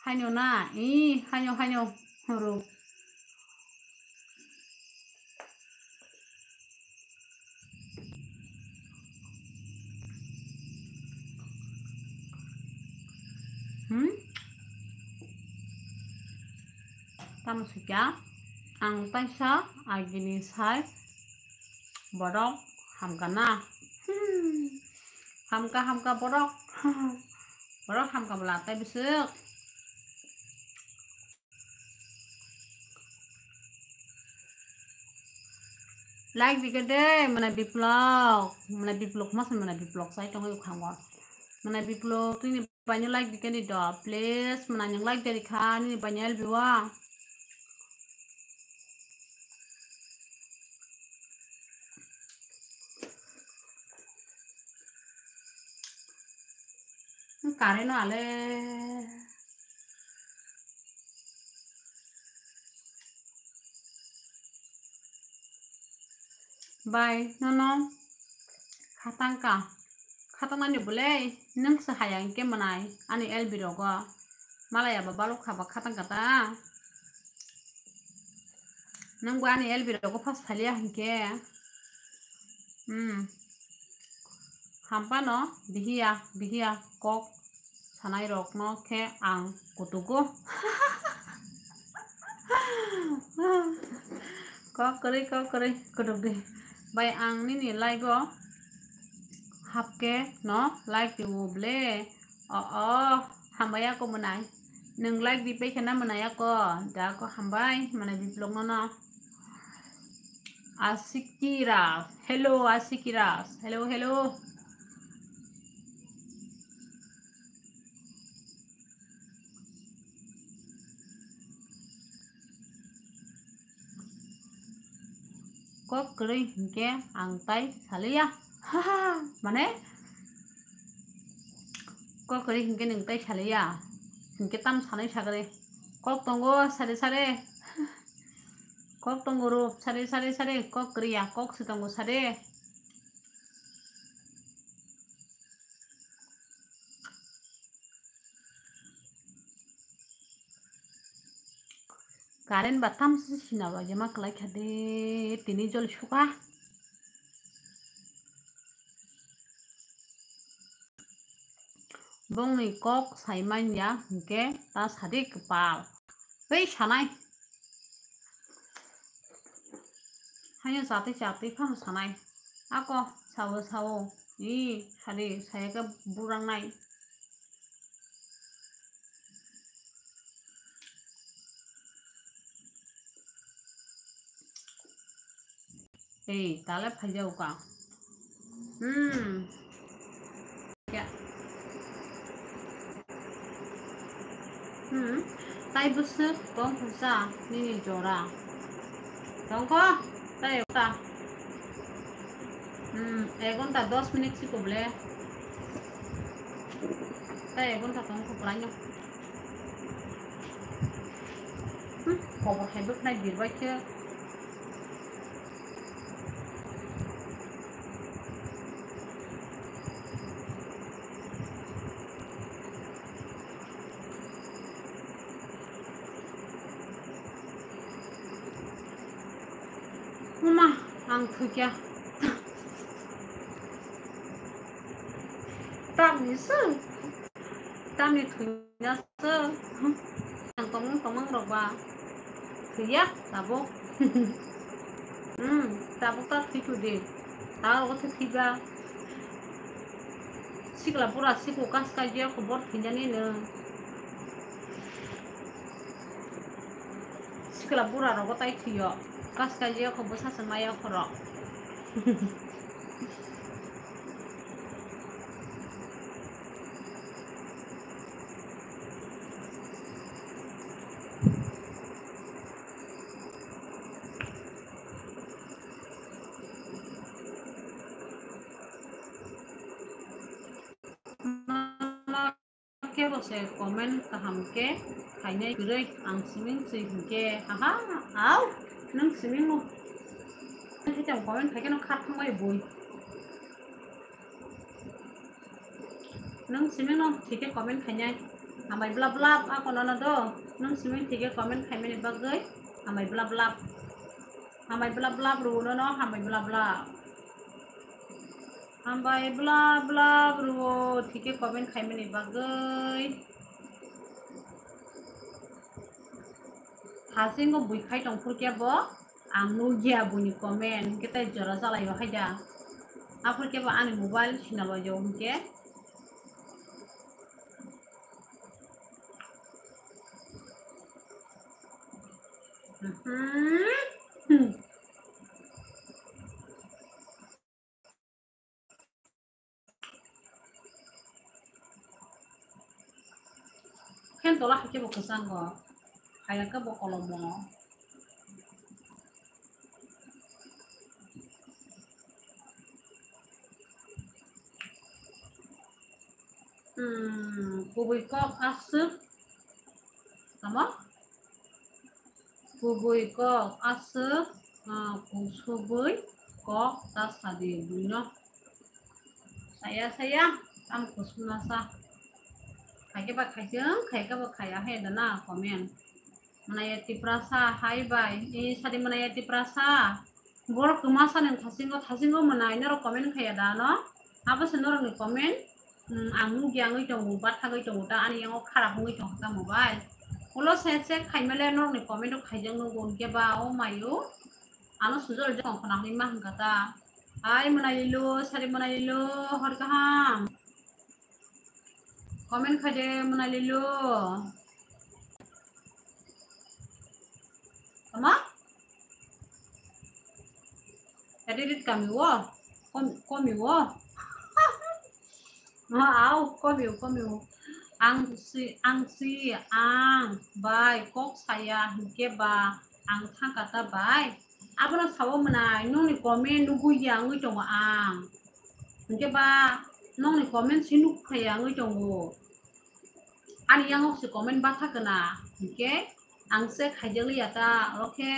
Haino na, ee, haino, haino, horo. Hmm? Tamo sika, ang taisa agini sai borok hamka na. Hmm. Hamka, hamka borok. Borok hamka bwla tai bwswk. Like dikhe de, mwnai Biplop, mwnai Biplop, masa mwnai Biplop sai tongwi ukhango. Mwnai Biplop, tini baino like dikhe ni do, please, mwnai nwng like dari kha, nini baino L B o. Current no ale. Bai, nono khatang ka. Khatang nani bole, nwng se haya hinkhe mwnai, ani L B rogo. Malaya ba balok kha ba khatang ka ta. Nwng bo ani L B rogo first thaliya hinkhe. Hmm. Hampano bihiya, bihiya kok sanai rokno khe ang kutugo. Kok kwrwi, kok kwrwi, kutuk di. Bai ang nini live o hapkhe no like di o ble. O, o, hambai ako mwnai. Nwng like di pai khe na mwnai ako. Da ako hambai, mwnai Biplop no no. Asiki Ras. Hello, Asiki Ras. Hello, hello. Kok kwrwi hinkhe ang tai saliya. Mane? Kok kwrwi hinkhe nwng tai saliya. Hinkhe tam sanai sagre. Kok tongo sare sare. Kok tongo ro sare sare sare. Kok kwrwi ya. Kok se tongo sare. Current ba tamsi sina ba jema kwlai kha de, tini jol suka. Bongni kok sai manya hinkhe ta sadi kwpal. Tei sanai. Haino chatwi chatwi phano sanai. Ako sao sao. Ee, sadi, saya khe burangnai. Ei, tale phaijao ka. Hmm. Ya. Hmm. Tai bwswk tong kha sa nini jora. Tongkho? Tai ta. Hmm, ek ghonta dos minute siko ble. Tai ek ghonta tongkho pwlaino. Hmm, khobor hai bwkhnai birbai khe. Mama, ang thwikya. Tamni se. Tamni thwina se. Ang tongmung tongmung rok ba. Thwiya, tabuk. Hmm, tabuk ta thwi thudi. Ta ogo thwi thwiba. Sikla bura siko kas kaiya khobor thwinani no. Sikla bura rogo tai thwiyo. Kas kaiya kho bwsa se maya khoro. Kebo se comment kaham khe khainai kwrwi ang siming swi hinkhe haha au nwng siming no. Khe tang comment khai khe no kha thangbai bui. Nwng siming no thike comment khainai. Hambai blap blap ako nono do. Nwng siming thike comment khaimani bagwi hambai blap blap. Hambai blap blap rw nono hambai blap blap. Hambai blap blap rw thike comment khaimani bagwi. Hasingo bui khai tong phurkhe bo ang nukya buini comment hinkhe tei jora jalai o haida. Aphurkhe bo ani mobile sina loio hinkhe. Mhm. Khen tola hai khe bo kwchango, haya khe bo kolomo. Hmm, kubui kok aswk. Tamo? Kubui kok aswk, ah, kusubui kok ta sadi buino. Saya, saya, ang kusuna sa. Khaikhe ba khaisung, khaikhe ba khaya he dana comment. Mwnaya Tiprasa, hai bai. E, sadi mwnaya Tiprasa. Borok kwma sani thasingo, thasingo mwnai, norok comment khaya da no? Abo se norokni comment, mm, ang nukya wngwi tongo, bathagwi tongo, ta ani yango kharap wngwi tongkha ta mobile. Ulo se check khaimale norokni comment rok khaijak nugo, hinkhe ba o mayo. Ano sujol jokon khonakni ma hwnkha ta. Hai mwnai lilo, sadi mwnai lilo, hor kaham. Comment khaide mwnai lilo. Tama? Edit kami wo. Kom-, komi wo. Ah, au, komi wo, komi wo. Ang si, ang si, ang bai kok saya hinkhe ba ang thangkha ta bai. Abono sawo mwnai, nongni comment nugwi ya wngwi tongo ang. Hinkhe ba nongni comment se nukphaiya wngwi tongo. Ani yango se comment batha kana. Hinkhe ang se khaijakliya ta, oro khe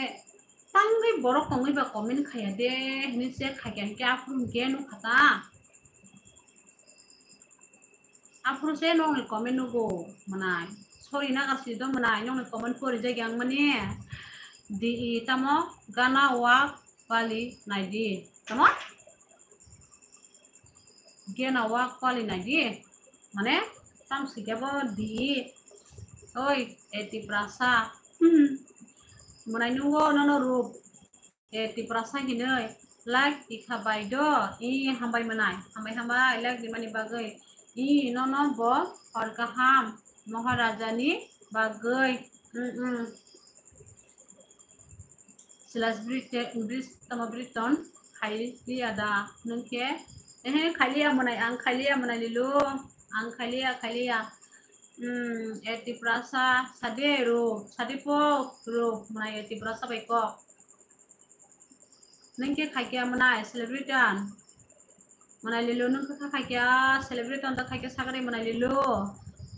tangwi borok tongwi ba comment khaiya de hinwi se khaikha hinkhe aphuru hinkhe nukha ta. Aphuru se nongni comment nugo mwnai. Sorry naga si do mwnai, nongni comment pori jagya ang mani. Di i tamo gana wak pali naidi. Tamo? Gana wak pali naidi. Mane tam sikhe bo di i. Oi, e Tiprasa. Hmm. Mwnai nugo nono rup. E, Tiprasa hinwi like tikha bai do. I, hambai mwnai. Hambai, hambai, like rimani bagwi. I, nono bo hor kaham Maharajani bagwi. Mm, mm. Silas Brit-, Brit-, tamo Briton. khailiya da, nwng khe? Ehe, khailiya mwnai, ang khailiya mwnai lilu, ang khailiya, khailiya. Hmm, e Tiprasa, sade ro, sade po, ro, mwnai e Tiprasa bai kok. Nwng khe khaikya mwnai celebrity an. Mwnai lilu nwng khe khaikya celebrity an ta khaikya sagari mwnai lilu.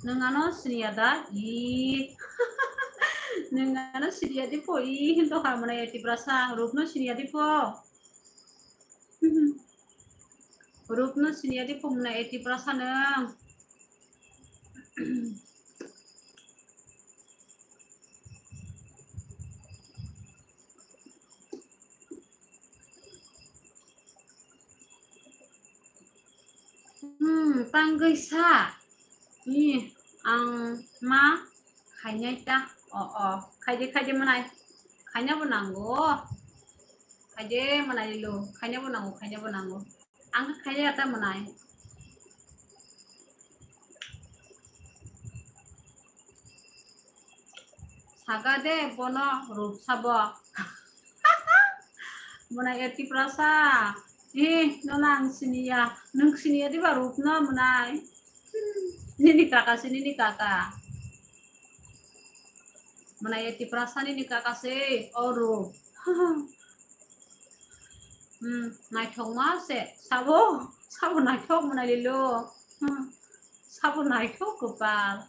Nwng ano siniya da? I. Nwng ano siniya di po? I hinto kha mwnai e Tiprasa. Rupno siniya di po? Rupno siniya di po mwnai e Tiprasa nwng. Hmm, tangwi sa. Ih, ang ma khainai ta. O, o, khaide, khaide mwnai. Khaina bo nango. Khaide mwnai lo. Khaina bo nango, khaina bo nango. Ang khe khailiya ta mwnai. Saga de bono rup sabo. Mwnai e Tiprasa. Eh, nono ang siniya. Nwng siniya diba rupno mwnai? Nini kaka se, nini kaka. Mwnai e Tiprasa nini kaka se, o rup. Hmm, naithokma se, sabo, sabo naithok mwnai lilo. Hmm, sabo naithok kwpal.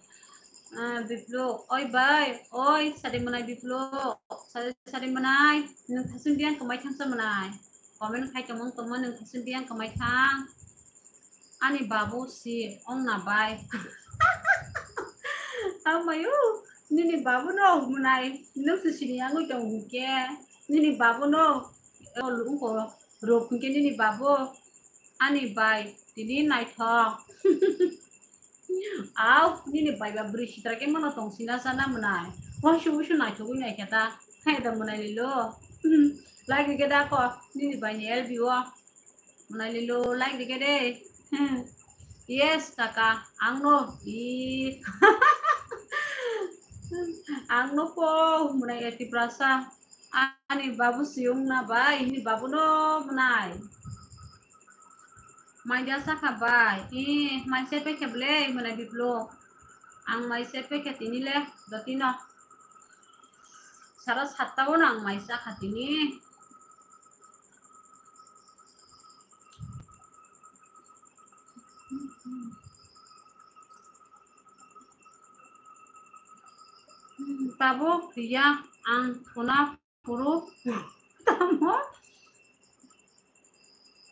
Ah, Biplok, oi bai, oi, sadi mwnai Biplok, sadi, sadi mwnai, nwng thasing biyang kwmai thangsa mwnai. Comment khai tongmung tongma nwng thasing biyang kwmai thang. Ani babu si ongna bai. Amayo, nini babu no mwnai, nwng se sini angwi tong hwnkhe, nini babu no, o, ungko, rok hwnkhe nini babu, ani bai, tini naithok. Au, nini bai ba bwrwi sitra khe mano tong sina sana mwnai. Wasu wasu naithogwi naikhe ta. Hai da mwnai lilo. Like rikhe da ko, nini bai ni L B o. Mwnai lilo, like rikhe de. Hmm. Yes, kaka, ang no. I. Ang no po, mwnai e Tiprasa. Ani babu siyung na bai, ini babu no mwnai. Mai dia sakha bai, i mai se pekhe ble mwnai Biplok. Ang mai se pekhe tini le dotino. Sara satta o nang mai sakha tini. Tabuk ya ang khuna puro tamo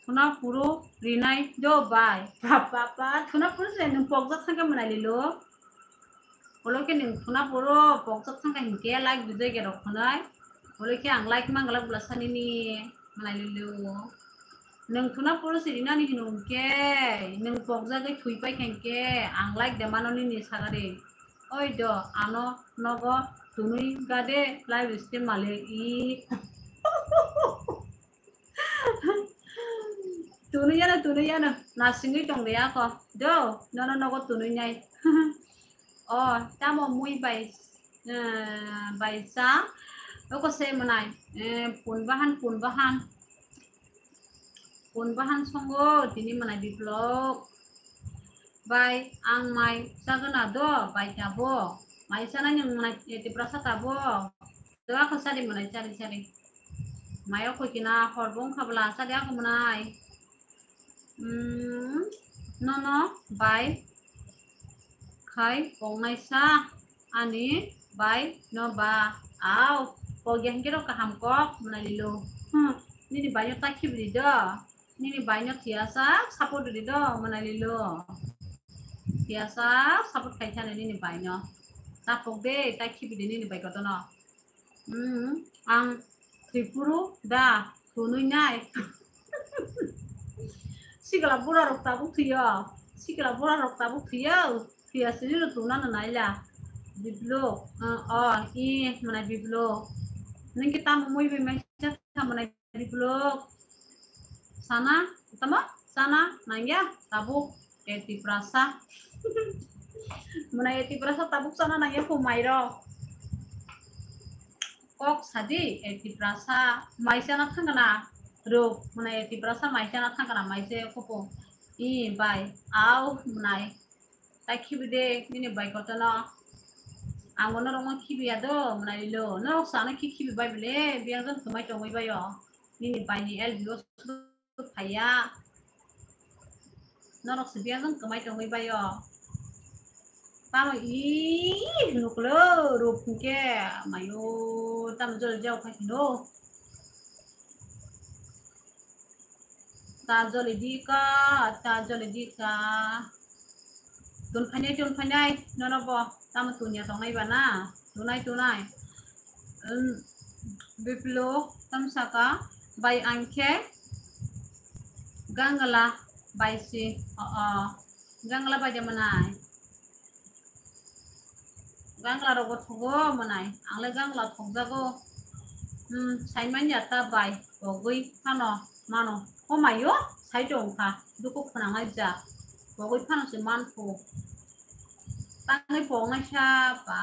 thuna puro rinai do bai. Papa, papa, thuna puro se nung pokjak thangka mwnai lilo. Olo khe nung thuna puro pokjak thangka hinkhe like bijai ge rok khwnai. Olo khe ang like manglak bwla sanini mwnai lilo. Nung thuna puro se rinani hino hinkhe nung pokjagwi thwi pai kha hinkhe ang like de mano nini sagari. Oi do, ano nogo tunui gade live stream male i. Tunui yano, tunui yano, nasingwi tong de ako. Do, nono nogo tunui nai. O, tamo mui bai, eh, bai sa. Oko se mwnai, eh, pun bahan, pun bahan. Pun bahan songo, tini mwnai Biplok. Bai, ang mai chagana do, bai tabo. Mai chana ni mwnai, eh, Tiprasa tabo. Do ako sari mwnai, sari, sari. Mai o koi kina hor bong khabla, sari ako mwnai. Hmm, nono, bai. Khai, kongnai sa. Ani bai no ba. Au, pogya hinkhe rok kaham kok mwnai lilo. Hmm, nini bai no ta khibri do. Nini bai no thiya sa support ri do mwnai lilo. Thiya sa support khai thani nini bai no. Ta pok de, ta khibri de nini bai kotono. Hmm, ang Tripuru da thunui nai. Sikla bura rok tabuk thuyo. Sikla bura rok tabuk thuyo. Thuya sini no tuna no naila. Biplok, uh, oh, i, mwnai Biplok. Nung kita mumui bi mai sa mwnai Biplok. Sana, tama? Sana, nangya, tabuk. E Tiprasa. Mwnai e Tiprasa tabuk chana nangya kho mairok. Kok sadi e Tiprasa mai chana thangna. Ruk, mwnai Tiprasa mai chana thangkana mai se kupu. I bai, au, mwnai. Tai khibi de, nini bai kotono. Ang bo norokno khibi ya do, mwnai lo. Norok sa ano khi khibi bai bile, biyang jang kwmai tongwi bai o. Nini bai ni L B O phaiya. Norok se biyang jang kwmai tongwi bai o. Tamo i nuklo, ruk hwnkhe, mayo, tamo jol jao khai khino. Ta joli di ka, ta joli di ka. Tun phainai, tun phainai, nono bo tamo tunya tongnai ba na? Tunai, tunai. Um, Biplo, tam saka, bai angkhe, Gangla, bai si, o, o, Gangla bai de manai. Gangla rok bo thogo manai, ang le Gangla thokjago. Hmm, sai manya ta bai, pogwi phano mano. Homayo, sai tong kha, duku khwnangnai ja. Pogwi phano se manphu. Tangwi pognai sa, ba,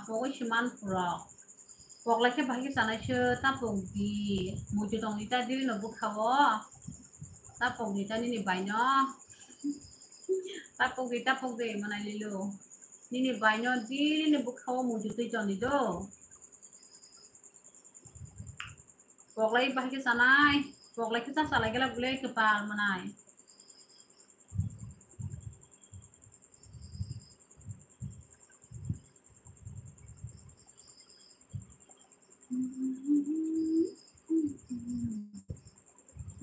pogwi se manphu rok. Poglai khe bahai khe chanai se, ta pogdi. Muitu tongdi ta diri no bwkha o. Ta pogdi ta nini bai no. Ta pogdi, ta pogdi, manai lilo. Nini bai no diri ni bwkha o muitu twi tongdi do. Poglai bahai khe chanai. Poglai khe cha chalai gela bwle kwpal manai.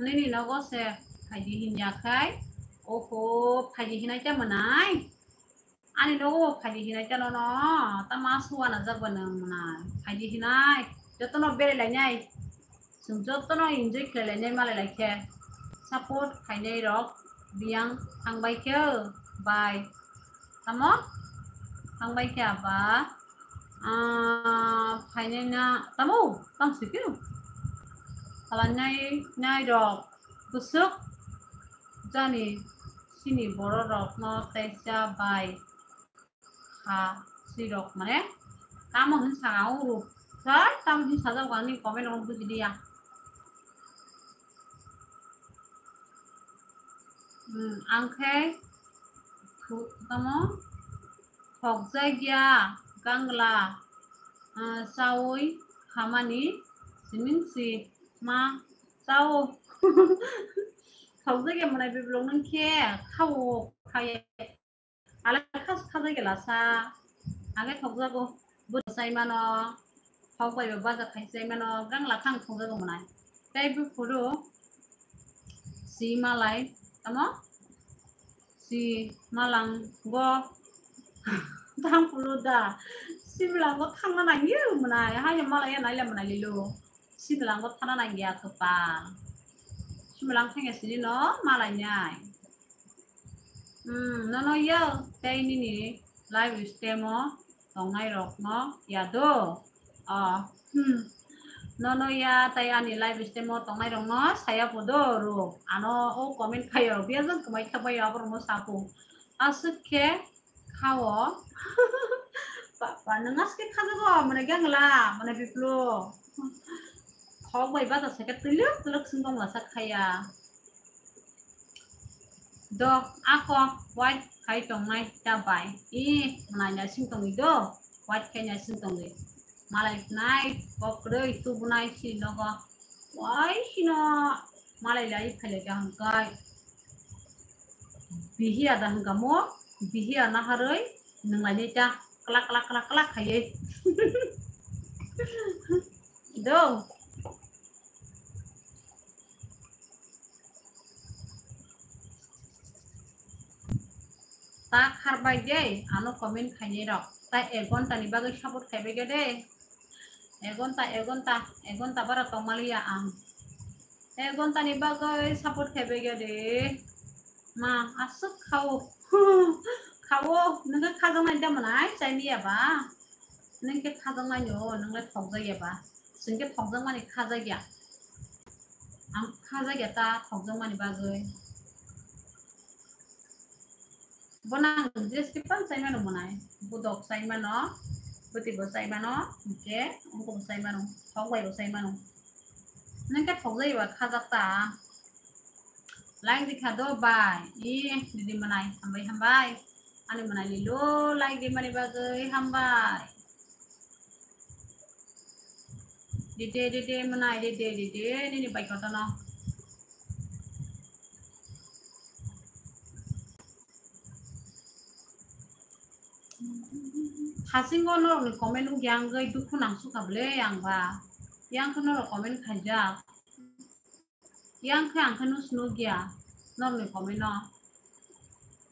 Nini nogo se phaidi hinya khai, oho, phaidi hinai ta manai. Ani nogo phaidi hinai ta nono, tama suana jak ba nang manai. Phaidi hinai, jotono berai lainai. Chwng jotono enjoy khlai lainai malai lai khe. Support khainai rok biyang thangbai khe bai. Tamo? Thangbai khe aba. Ah, phainai na, tamo? Tang si khe? Khlainai nai rok bwswk jani sini borok rokno teisa bai. Ha, sirok mane tamo hin saka uru. Sir, tamo hin sajak ani comment rok buji dia. Hmm, angkhe thu-, tamo thokjak ya Gangla, ah, chawi hamani sining si ma chao. Thokjak ya mwnai biblok nang khe khao khaye. Alai khas khajai gela sa. Age thokjago. Bo sai mano. Thok bai bo baja khai sai mano. Gang la khang thokjago mwnai. Tai bo phuru si malai. Tamo? Si malang go. Thang phuru da. Si malang go thangna nangyo mwnai. Hayo malai ya naila mwnai lilo. Si malang go thana nangya kwpal. Si malang thangya sini no malai nai. Hmm, nono ya tei nini live stream o tongnai rok no ya do. Ah, hmm. Nono ya tei ani live stream o tongnai rok no saya po do ro. Ano o comment khayo biya jang kwmai kha bai abo rok no sapo. Aswk khe khao. Papa, nwng aske khajago, mane gangla, mane biplo. Khok bai bata seke tuluk tuluk sing tong lasa khaya. Do, ako, white khai tongnai ta bai. I, mwnai na sing tongwi do, white khai na sing tongwi. Malai nai, kokroi, tubunai si nogo. Wai sino, malai lai phailai ka hangkai. Bihiya da hangkamo, bihiya naharoi, nunglainai ta, klak, klak, klak, klak khaiye. Do. Ta kharbai de, ano comment khainai rok. Ta ek ghonta ni bagwi support khaibai de. Ek ghonta, ek ghonta, ek ghonta bara tongmaliya ang. Ek ghonta ni bagwi support khaibai de. Ma, aswk khao. Khao, nwng khe khajaknai da mwnai, chailiya ba? Nwng khe khajaknai no, nwng le thokjakya ba? Chwng khe thokjakmani khajakya. Ang khajakya ta thokjakmani bagwi. Bono ang dress khe pal chai mano mwnai. Budok chai mano, bwtwi bo chai mano, hwnkhe wngkok bo chai mano, thok bai bo chai mano. Nang khe thokjai ba khajak ta. Like di kha do bai. I didi manai hambai hambai. Ani manai lilo like di mani bagwi hambai. Didi didi manai didi didi nini bai kotono. Hasingo norokni comment wngya wngwi dukhu nangsukha bwle ang ba. Yang khe norok comment khaijak. Yang khe ang khe no sinukya norokni comment no.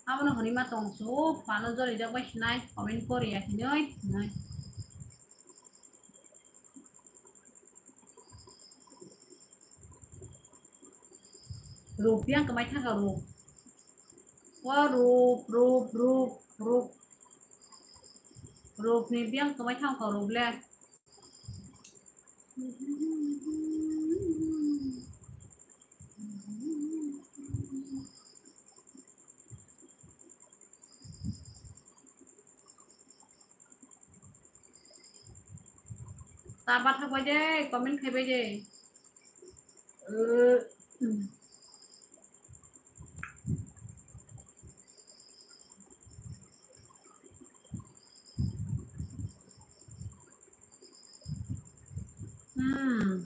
Abono hwnwi ma tong su, phano jolijak bai sinai comment koriya hinwi hinwi. Rup yang kwmai thangkha rup. O rup, rup, rup, rup. Rup ni biyang kwmai thang kha rup le. Ta bathak bai de, comment khai bai de. Hmm.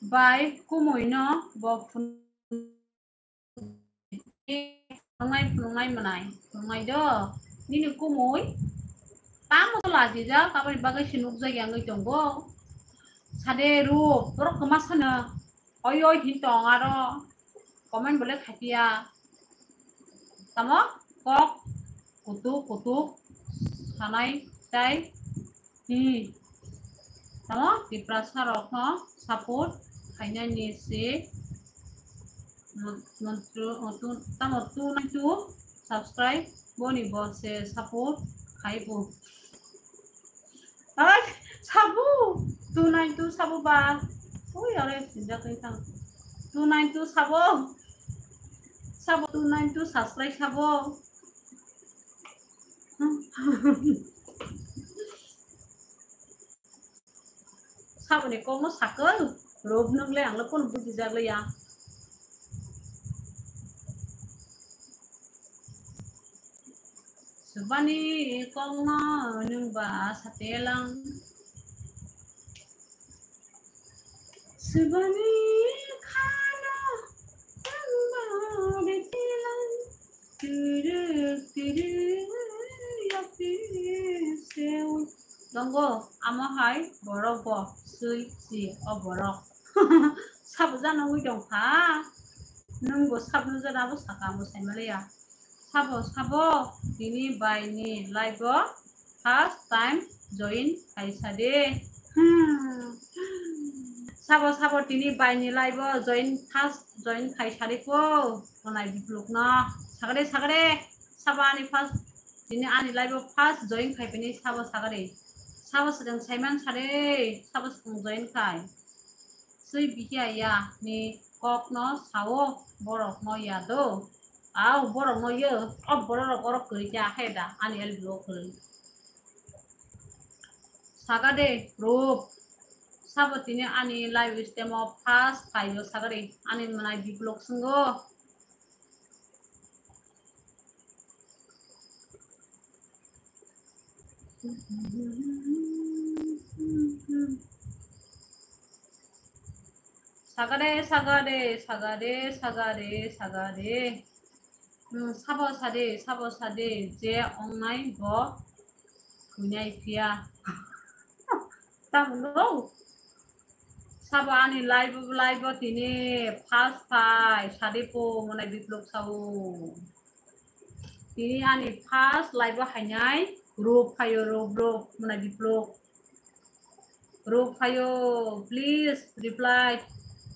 Bai kumui no bo phunuknai, phunuknai mwnai, phunuknai do. Nini kumui tamo to lachijak, aboni bagwi se nukjak ya wngwi tongo. Sade rup, borok kwma sano. Oi, oi, hin tong aro. Comment bo le khaipiya. Tamo kok kutuk, kutuk sanai tai. Hi. Tamo Tiprasa rok no support khainani se. Mon-, montru-, tamo two nine two subscribe boni bo se support khai bo. Ai, sabo. Two nine two sabo ba. Ui, ore sinjak ni thang. Two nine two sabo. Sabo two nine two subscribe sabo. Saboni kokno sakol. Rob nung le ang le kono buji jak le ya. Subani kokno nungba satelang. Subani khano nungba betelang. Turuk turuk yapir seu. Dongo, amo hai borok bo sui si o borok. Sabo jana ui dong kha. Nung bo sabo jana bo saka mo sai maliya. Sabo, sabo, tini bai ni live o first time join khaisa de. Hmm. Sabo, sabo, tini bai ni live o join, first join khaisa de ko. Onai biplok no. Sagade, sagade. Sabo ani first, tini ani live o first join khai pini sabo sagade. Sabo sedang saiman sade, sabo sedang join khai. Sui bihiya ya ni kok no sao borok no ya do. Au borok no yo, o borok rok orok kwrwi khe akhai da ani L B o kwrwi. Sagade proof. Sabo tini ani live stream o first phaiyo sagade ani mwnai biplok swngo. Sagade, sagade, sagade, sagade, sagade. Hmm, sabo sade, sabo sade, je ongnai bo thwinai phiya. Tamo no? Sabo ani live, live o tini first phai, sade po mwnai biplok sao. Tini ani first live o hainai Rup phaio, Rup, Rup, mwnai biplok. Rup phaio, please reply.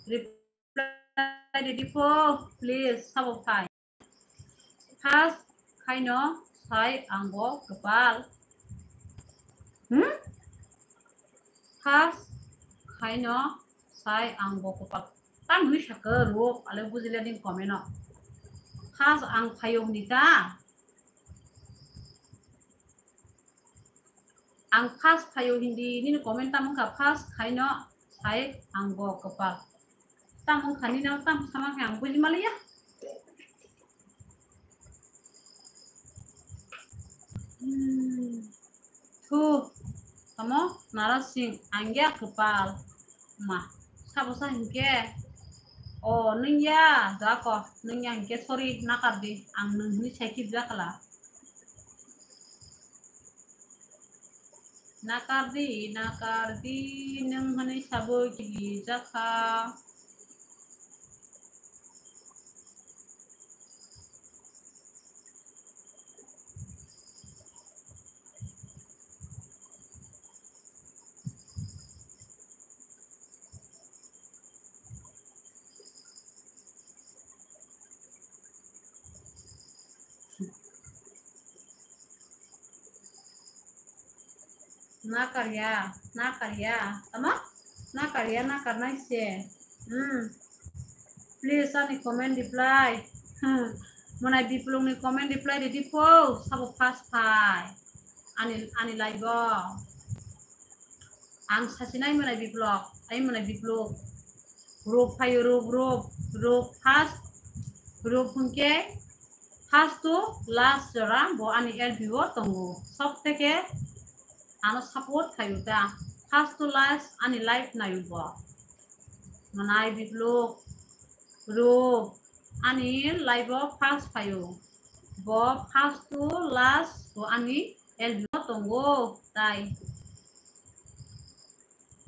Reply redi pho, please, sabo phai. First khaino sai ang bo kwpal. Hmm? First khaino sai ang bo kwpal. Tamo hinwi sakha Rup, ale bujile ning comment o. First ang phaio hwnwi ta. Ang first phaio hindi, nini comment tamo wngkha first khaino hai ang bo kwpal. Tamo wngkha nini, tamo sama khe ang buji maliya. Hmm. Thu, tamo nara sing ang ya kwpal. Ma, sabo sa hinkhe. O, nwng ya, dako, nwng ya hinkhe, sorry, nakar di. Ang nwng hwnwi saikhe jakala. Nakar di, nakar di, nwng hwnwi sabo gili jakha. Nakar ya, nakar ya. Tamo? Nakar ya, nakar nai se. Hmm. Please, ani comment reply. Hmm. Mwnai Biplok ni comment reply ridi po. Sabo first phai. Ani, ani live o. Ang sasinai mwnai Biplok. Ai mwnai Biplok. Rup phaio, rup, rup, rup, first, rup hwnkhe first to last jora bo ani L B o tongo. Sob theke ano support khaio ta. First to last ani live naio bo. Mwnai Biplok, rup, ani live o first phaio. Bo first to last bo ani L B o tongo tai.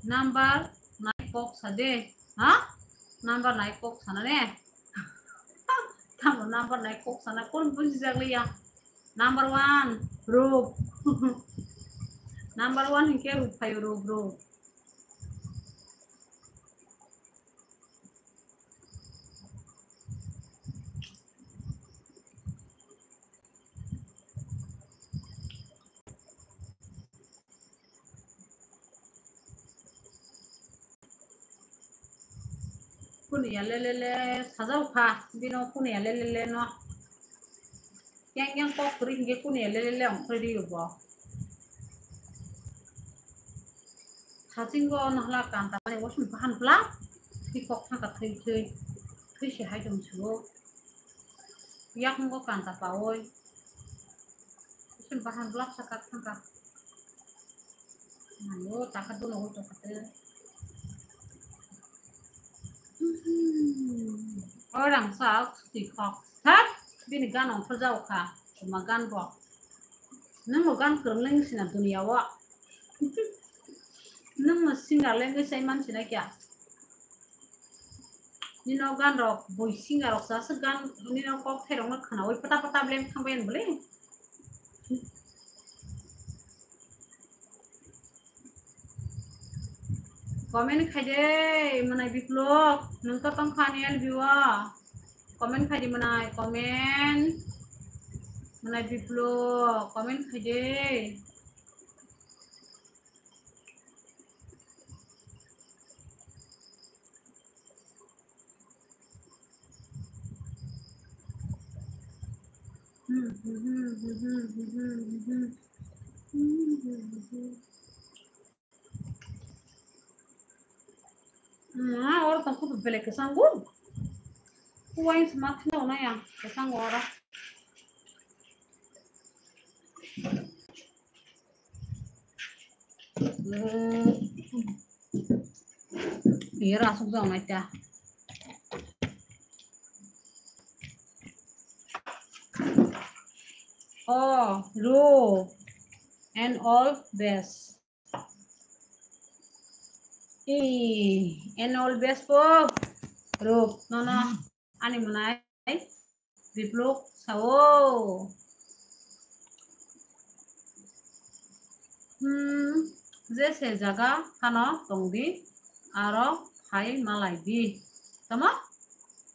Number nai kok sa de. Ha? Number nai kok sana ne. Tamo number nai kok sana kon buji jak liya. Number one, rup. Number one hinkhe rup phaio, rup, rup. Kuniya lelele sajao kha, bino kuniya lelele no. Yang yang kok kwrwi hinkhe kuniya lelele ongkhorwi rio bo. Hachingo nahla kanta mani wasung bahan bla. Thwi kok thangkha thwi thwi. Thwi se hai tong sugo. Yakung go kanta paoi. Wasung bahan bla sakha thangkha. Ayo, taka dono go tokate. Orang sa suti kok. Thak, bini gan ongkhor jao kha. Tuma gan bo. Nung mo gan kwrwng leng sina dunia o. Nung mo singer leng sai man sina kya. Nino gan rok, boi singer rok sa se gan, nino kok thai rok no khana oi pata pata blem thang bai bole. Comment khai de, mwnai Biplok, nung to tong kha ni L B o. Comment khai de mwnai, comment. Mwnai Biplok, comment khai de. Hmm, oro tong khubu belek kwchangbo. Kuwain se ma thangna hwnai ang kwchango oro. Hmm. Iyero aswk jok nai ta. Oh, Ro. And all best. Ee, and all best po. Rup, nono ani mwnai Biplok sao. Hmm, je se jaga phano tongdi, aro phai malai di. Tamo?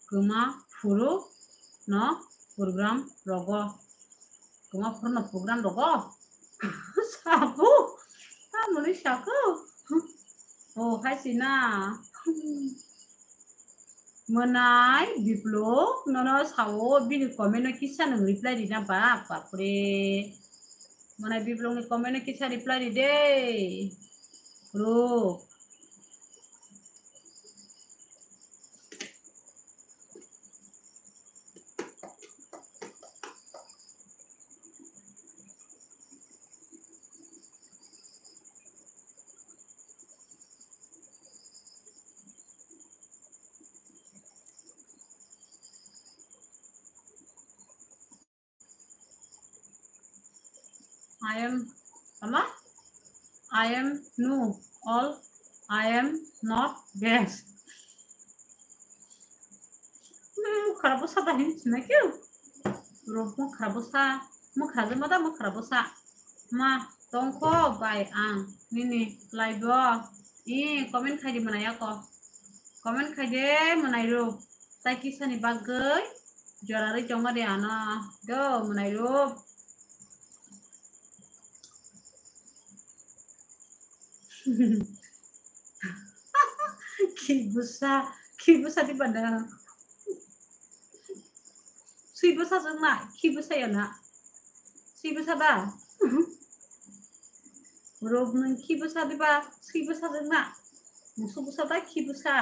Kwma phuru no program rogo. Kwma phuru no program rogo. Sabu. Tamoni saku. Oh, hai sina. Mwnai Biplok nono sao bini comment no kisa nung reply rina ba, bapre. Mwnai Biplok ni comment no kisa reply ri de. Bro. I am, tama? I am no, all, I am not best. Mukha rabo sa da hin sina keu. Rok mukha rabo sa, mukha jema da mukha rabo sa. Ma, tongkho bai ang nini live o. I comment khai di manai ako. Comment khai de manai ro. Tai kisani bagwi jora rwi tongo de ano. Do manai ro. Khi bwsa, khi bwsa di bana. Swi bwsa jwng na, khi bwsa ya na. Swi bwsa da. Rok nwng khi bwsa di ba, swi bwsa jwng na. Musu bwsa da, khi bwsa.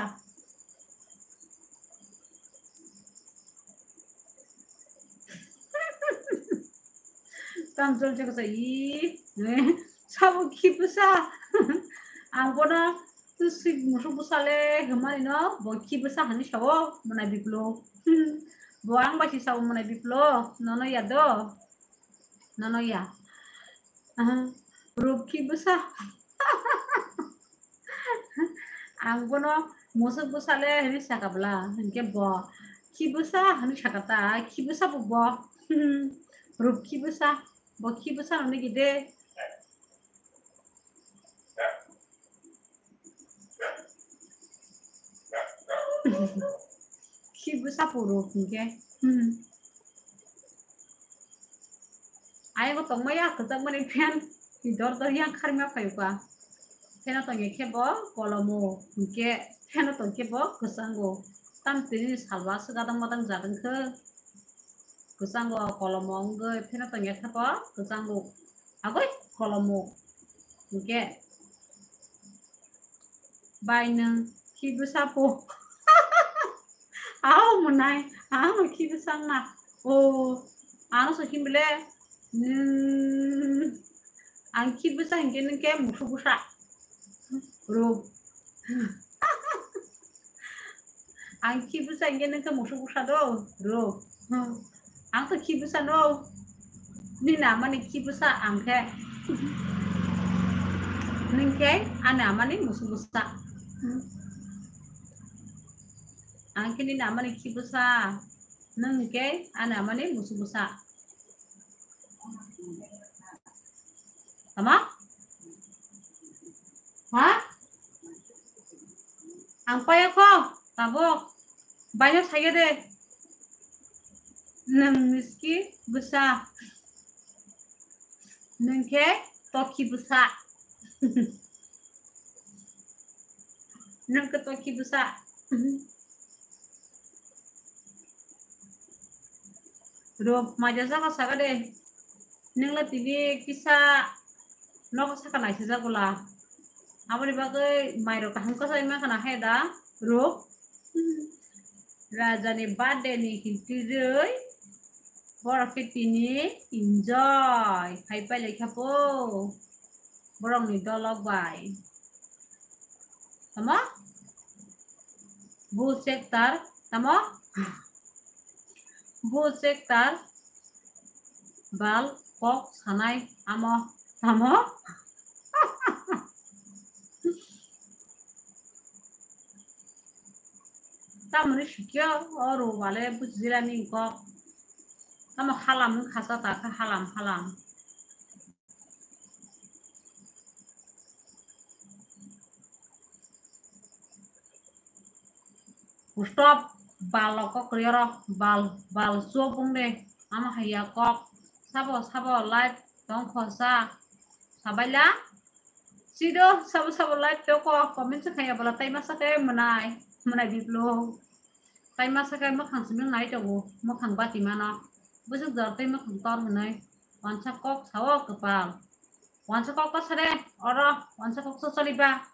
Tam chol chaksa, i, sabo khi bwsa. Ang bono tu swi musu bwsa le hwnmani no, bo khi bwsa hani sao, mwnai biplo. Bo ang bai si sao mwnai biplo, nono ya do. Nono ya. Aha, rok khi bwsa. Ang bono musu bwsa le hwnwi saka bwla, hinkhe bo khi bwsa hwnwi saka ta, khi bwsa bo bo. Rok khi bwsa, bo khi bwsa hwnwi gide. Khi bwsa puro hinkhe. Hmm. Ayego tongmaya kwchakmani fan dor dor yang kharima phaikha. Fano tongya khe bo kolomo hinkhe fano tongkhe bo kwchango. Tam tini salwa swk adang badang jadong khe. Kwchango kolomo wngwi fano tongya khe bo kwchango. Agoi kolomo hinkhe. Bai nwng khi bwsa po. Aw mwnai, ang no khi bwsa wngna. O, ano so himbele, nwng, ang khi bwsa hinkhe nwng khe musu bwsa. Ro. Ang khi bwsa hinkhe nwng khe musu bwsa do. Ro. Hmm. Ang to khi bwsa no. Nini amani khi bwsa ang khe. Nwng khe ani amani musu bwsa. Ang khe nini amani khi bwsa. Nwng khe ani amani musu bwsa. Tama? Ha? Ang paya kho, tabuk. Baino saya de. Nwng miski bwsa. Nwng khe tokhi bwsa. Nwng khe tokhi bwsa. Rok, maija jaga saka de. Nwng le tini kisa nogo saka naisijak bwla. Aboni bagwi mairok kaham kwchai mankha na hai da. Rok. Raja ni birthday ni hinti rwi borok khe tini enjoy khai pai lai kha po. Borok ni dolok bai. Tamo? Bu sector, tamo? Bu sector bal kok sanai amo, tamo? Tamoni sikyo o ro bale bujilani kok. Tamo halam khasa ta kha halam, halam. Stop, bal kok kwrwi oro, bal, bal chwk wng de, ama haiya kok, sabo, sabo live tong kho sa, sabaila, sido, sabo, sabo live tong kho, comment se khaiya bwla tai masa khe mwnai, mwnai biplo, tai masa khe mwkhang simi nai tongo, mwkhang bati mano, bwswk jor tei mwkhang tor hwnwi, wansa kok sao kwpal, wansa kok ta sare, oro, wansa kok so choliba,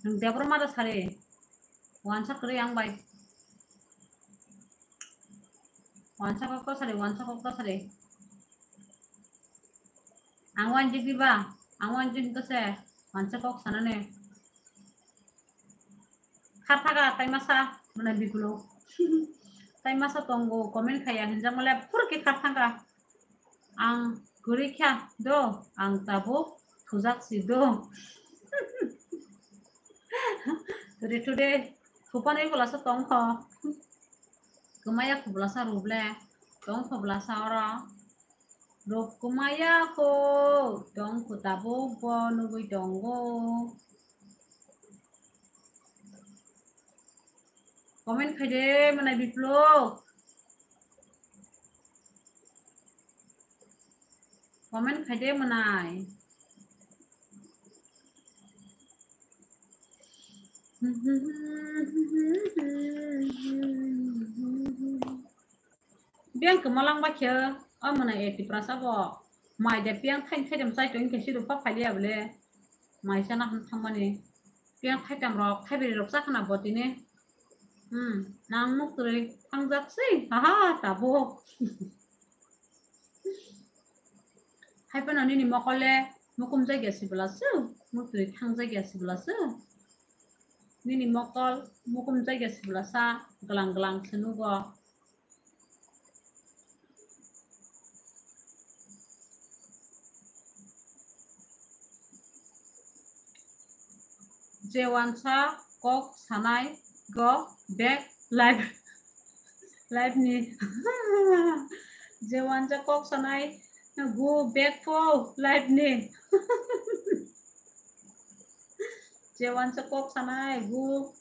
nwng debor mada sare. Wansa kwrwi ang bai. Wansa kok ta sari, wansa kok ta sari. Ang wanjik diba, ang wanjik hwnkhe se wansa kok sanani. Kharthaka tai masa, mane bikulo. Tai masa tongo, comment khaya hinjak male phur khe kharthaka. Ang Kwrwi kha do, ang tabuk thujak si do. Today, today, thupanwi bolasa tongkho. Kwmaya kho bolasa ruble, tongkho bolasa oro. Rok kwmaya kho, tongkho tabuk bo nugwi tongo. Comment khaide mwnai Biplok. Comment khaide mwnai. Biyang kwma langba khe, o mwnai e Tiprasa bo mai de biyang thain thaidam chai tong khe sidu pa phailiya bole. Mai chana hwn thangmani. Biyang thaidam rok, thaibiri rok chakhna bo tini. Hmm, nang muk twi thangjak si. Aha, tabuk. Hai phano nini mokol le mukum jagya sibla su, muk twi thangjagya sibla su. Nini mokol mukum jagya sibla sa, glang glang se nugo. Je wansa kok sanai go bek life, life ni. Je wansa kok sanai go bek po life ni. Je wansa kok sanai go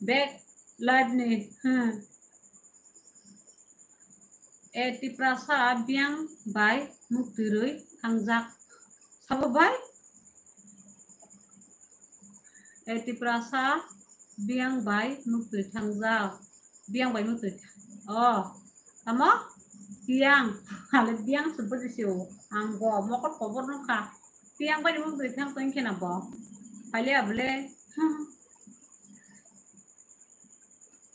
bek life ni. Hmm. E Tiprasa biyang bai muk twi rwi thangjak. Sabo bai? E Tiprasa biyang bai muk twi thangjak. Biyang bai muk twi. Oh, tamo? Biyang. Ale biyang se buji se o. Ang bo mokol kobor nukha. Biyang bai muk twi thang tong khe na bo. Phaile abole.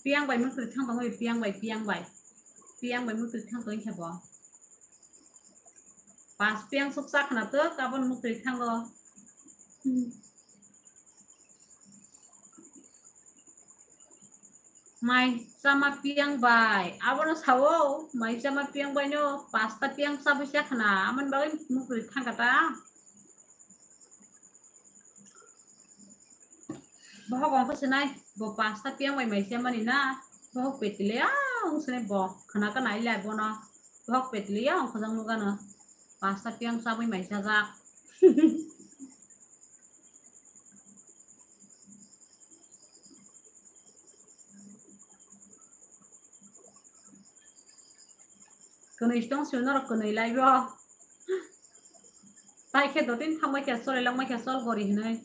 Piyang bai muk twi thang tong, piyang bai, piyang bai. Piyang bai muk twi thang tong khe bo. Pas piyang suk chak na to, kabon muk twi thango. Hmm. Mai chama piyang bai, abono sao, mai chama piyang bai no, pasta piyang chabwi chakhna, amoni bagwi muk twi thang kha ta. Bohok ongkha sinai, bo pasta piyang bai mai se mani na, bohok petile ya ong sinai bo, khna ka nai lai bono, bohok petile ya ongkha jang nugano, pasta piyang chabwi mai sajak. Kwnwi tong sio norok kwnwi lai bo. Tai khe dotini thangbai khe choli langbai khe chol gori hinwi.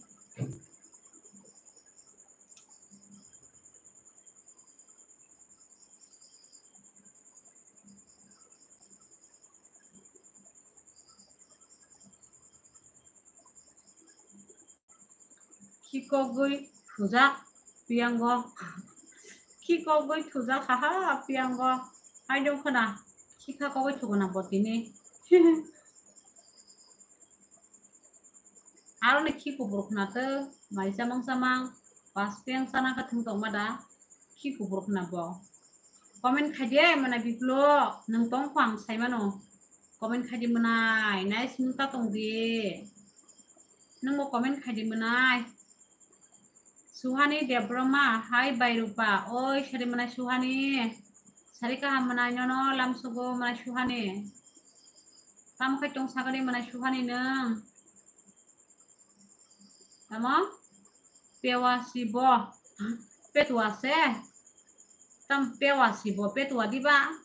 Khikogwi thujak piyango. Khikogwi thujak haha piyango. Haino khwna khikha kogwi thuguna bo tini. Aroni khi kubur khwna tw mai chamang chamang pas piyang chana kha thung tongma da. Khi kubur khwna bo. Comment khaidi mwnai Biplo, nwng tong kho ang saimano. Comment khaidi mwnai, nice nwng ta tong di. Nwng bo comment khaidi mwnai. Suhani Debbarma, hai Bairupa, oi sari mwnai Suhani. Sari kaham mwnai nono lamsugo mwnai Suhani. Tamo khai tong sagani mwnai Suhani nwng. Tamo? Pewa si bo. Petua se. Tam pewa si bo. Petua diba?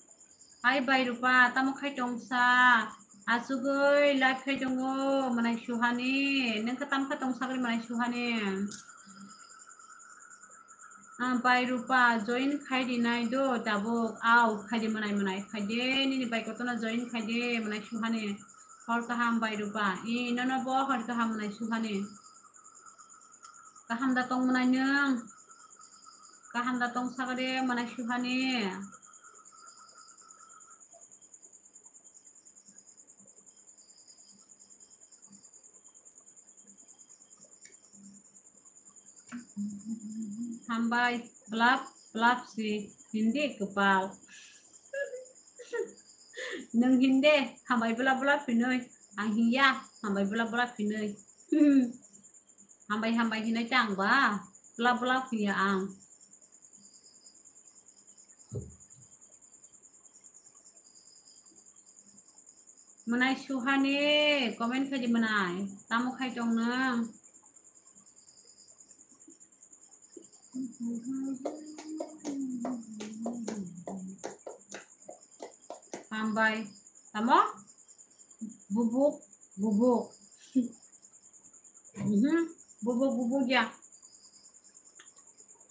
Hai Bairupa, tamo khai tongsa. Achugwi live khai tongo, mwnai Suhani. Nwng khe tam khe tongsa gri mwnai Suhani. Ah, Bairupa, join khai di nai do, tabuk. Au, khai di mwnai, mwnai. Khai de, nini bai kotono join khai de, mwnai Suhani. Hor kaham Bairupa. I, nono bo hor kaham mwnai Suhani. Kaham da tong mwnai nwng? Kaham da tong sagade mwnai Suhani? Hambai, blap, blap si, hindi kwpal. Nwng hinde, hambai bla bla phinwi. Ang hiya, hambai bla bla phinwi. Hambai hambai hinai ta ang ba, bla bla phiya ang. Mwnai Suhani, comment khaidi mwnai. Tamo khai tong nwng? Hambai. Tamo? Bubuk, bubuk. Mhm. Bubuk, bubuk ya.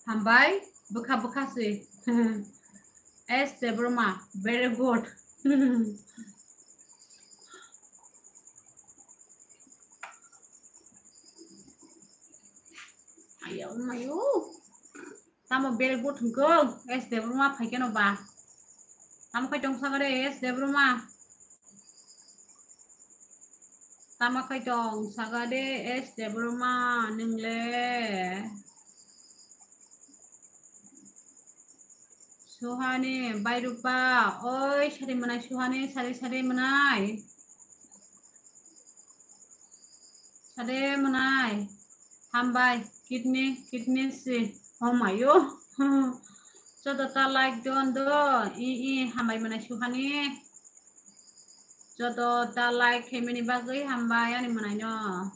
Hambai, bwkha, bwkha se. S Debbarma, very good. Ayo, mayo. Tamo very good hwnkhe, S Debbarma phaikhe no ba. Tamo khai tong sakha de, S Debbarma. Tamo khai tong sakha de, S Debbarma, nwng le. Suhani, Bairupa, oi, sari mwnai Suhani, sari, sari mwnai. Sari mwnai. Hambai, kidney, kidney si. Oh my, oh. Joto ta like don do. I, i, hambai mwnai Suhani. Joto ta like khaimani bagwi hambai ani mwnai no.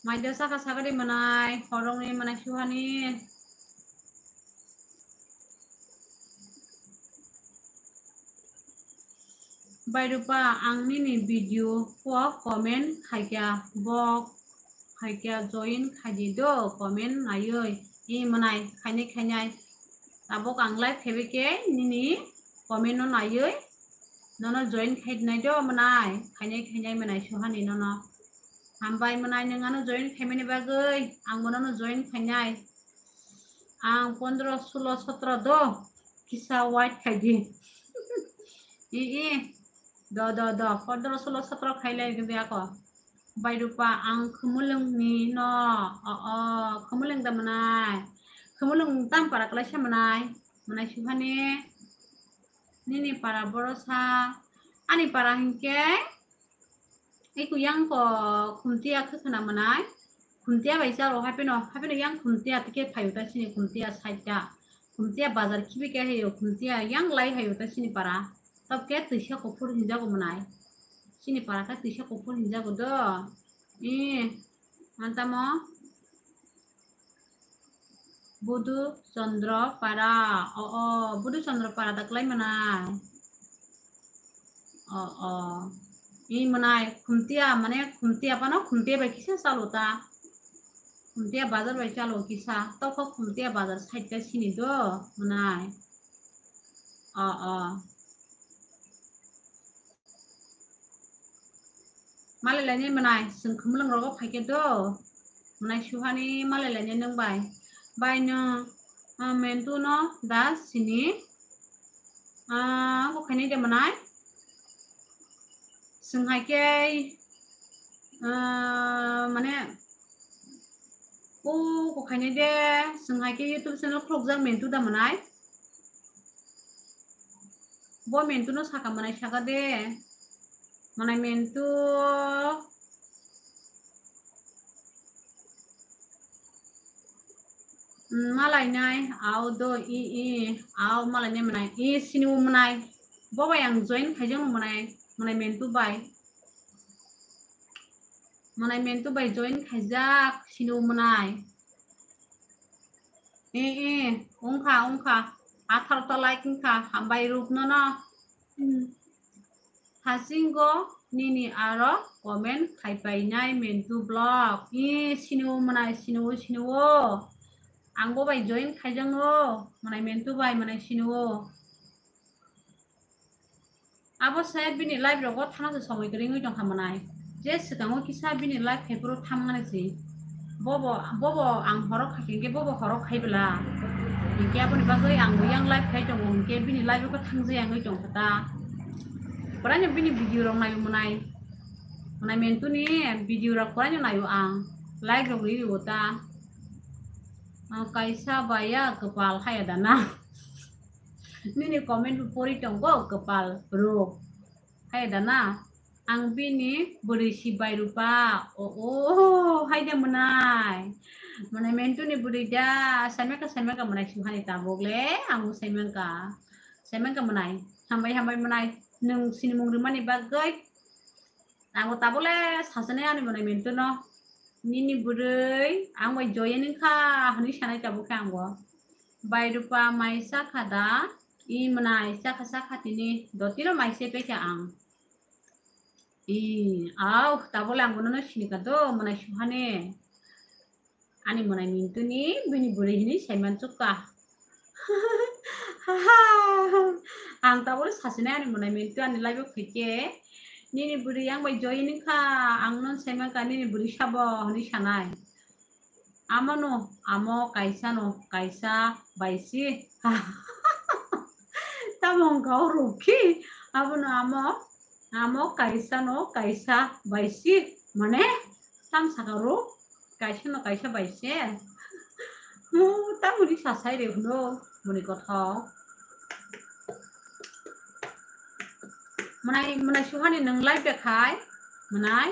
Mai do saka saka de mwnai, horongni mwnai Suhani. Bairupa, ang nini video o comment khaikha, bo khaikha join khaidi do comment naiwi. I mwnai khainai khainai. Tabuk ang live khaibai khe nini comment no naiwi nono join khainai do mwnai. Khainai khainai mwnai Suhani nono. Hambai mwnai nwng ano join khaimani bagwi, ang bo nono join khainai. Ang pondro, sulo, sotro do kisa wait khaidi. I, i. Do, do, do. Pondro, sulo, sotro khailai gwi ako. Bairupa, ang Khumulwng ni no. O, o, Khumulwng da mwnai. Khumulwng tam para kwlaisa mwnai. Mwnai Suhani. Nini para borosa. Ani para hinkhe. Iko yang ko Khumtia khe khna mwnai. Khumtia bai chalo hapheno, hapheno yang Khumtia tike phaio ta sini Khumtia side ta. Khumtia bazar khibi khe hayo, Khumtia yang lai hayo ta sini para. Tok khe twisa kuphur hinjago mwnai. Sini para khe twisa kuphur hinjago do. I, mantamo. Budu Chandra Para. O, o, Budu Chandra Para da kwlai mwnai. O, o. I mwnai Khumtia, mane Khumtia pano Khumtia bai kisa chalo ta. Khumtia bazar bai chalo kisa. Tokho Khumtia bazar side ta sini do mwnai. O, o. Malai lainai mwnai, chwng Khumulwng rogo phaikhe do. Mwnai Suhani malai lainai nwng bai. Bai nwng, ah, Mentu no da sini. Ah, bo khainai de mwnai. Chwng hai khe, ah, mane, o, bo khainai de, chwng hai khe YouTube channel khulukjak Mentu da mwnai. Bo Mentu no saka mwnai saka de. Mwnai Mentu. Mm, malai nai, au do i, i, au malai nai mwnai, i sini o mwnai. Bo bai ang join khaijak mwnai, mwnai Mentu bai. Mwnai Mentu bai join khaijak sini o mwnai. E, e, wngkha, wngkha. Atharo ta like wngkha, hambai ruk nono. Hmm. Hasingo nini aro comment khaipainai Mentu vlog. E, sini o mwnai, sini o, sini o. Ang bo bai join khaijakno, mwnai Mentu bai, mwnai sini o. Abo se bini live rogo thana se somoi kwrwi wngwi tongkha mwnai. Je swkango kisa bini live khai phuru thamnani se. Bobo, bobo ang horok khai hinkhe bobo horok khai bwla. Hinkhe aboni bagwi ang bo yang live khai tongo hinkhe bini live o khe thangjaya wngwi tongkha ta. Kwraino bini video rok naio mwnai. Mwnai Mentu ni video rok kwraino naio ang. Like rok ri rio ta. Ah, kaisa baya kwpal haya dana. Nini comment bo pori tongo kwpal ruk. Hai da na? Ang bini bwrwi si bai rupa. O, o, hai de mwnai. Mwnai mentu ni bwrwi da. Saimaka, saimaka mwnai suhani tabuk le. Ang bo saimaka. Saimaka mwnai. Hambai, hambai mwnai. Nwng sinimung rwmani bagwi. Ang bo tabuk le sasinai ani mwnai mentu no. Nini bwrwi ang bai join wngkha hwnwi sanai tabuk khe ang bo. Bai rupa mai chakha da? I mwnai chakha chakha tini dotino mai se paikha ang. I, au, tabuk le ang bono no sinikha do, mwnai suhani. Ani mwnai mentu ni bini bwrwi hwnwi saiman chukha. Ang tabuk le sasinai ani mwnai mentu ani live o khaikhe. Nini bwrwi ang bai join wngkha, ang no saimankha nini bwrwi sabo hwnwi sanai. Amo no, amo kaisa no, kaisa bai si. Tamo wngkha o rukhi, abo no amo, amo kaisa no, kaisa bai si. Mane, tam saka ruk, kaisa no, kaisa bai si. Mo, tamo ni sasai re hwno, moni kothok. Mwnai, mwnai suhani nwng live de khai, mwnai.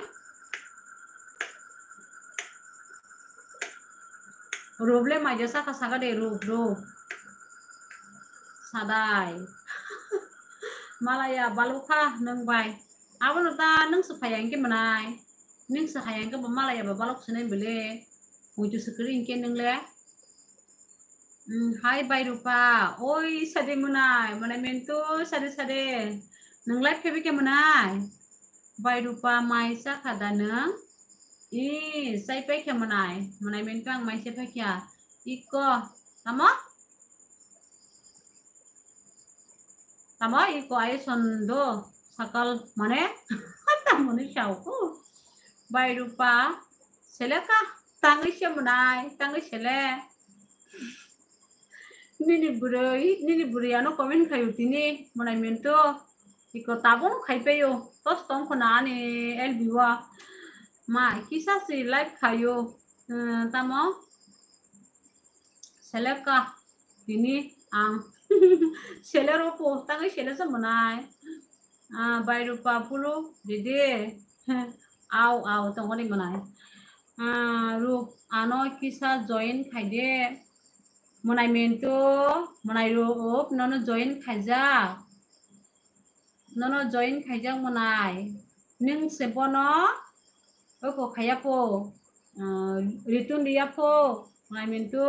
Rup le maija saka saka de rup, rup. Sadai. Malaya balukha nwng bai. Abono ta nwng se phai ang khe mwnai. Nwng se hai ang khe bo malaya ba balok sinai bele. Muitu se kwrwi hwnkhe nwng le. Mm, hai bai rupa, oi sade mwnai, mwnai mentu sade sade. Nwng live khe bikhe mwnai? Bai rupa mai chakha da nwng? I, chai paikha mwnai, mwnai mentu ang mai chai paikha. Iko, tamo? Tamo iko ayo sondo sakal mane tamo ni sauku. Bai rupa seleka tangwi se mwnai, tangwi sele. Nini bwrwi, nini bwrwi ano comment khayo tini mwnai mentu. Iko tabung khai payo, tos tong khona ani L B o. Ma, kisa si live khayo, eh, tamo? Seleka, tini ang. Sele ropo, tangwi sele se mwnai. Ah, bai rupa pulu, dede. Au, au, tongoni mwnai. Ah, rup, ano kisa join khaide. Mwnai mentu, mwnai rup, nono join khaijak. Nono join khaijak mwnai. Nwng se bono oko khaiya pho, ah, return riya pho, mwnai mentu.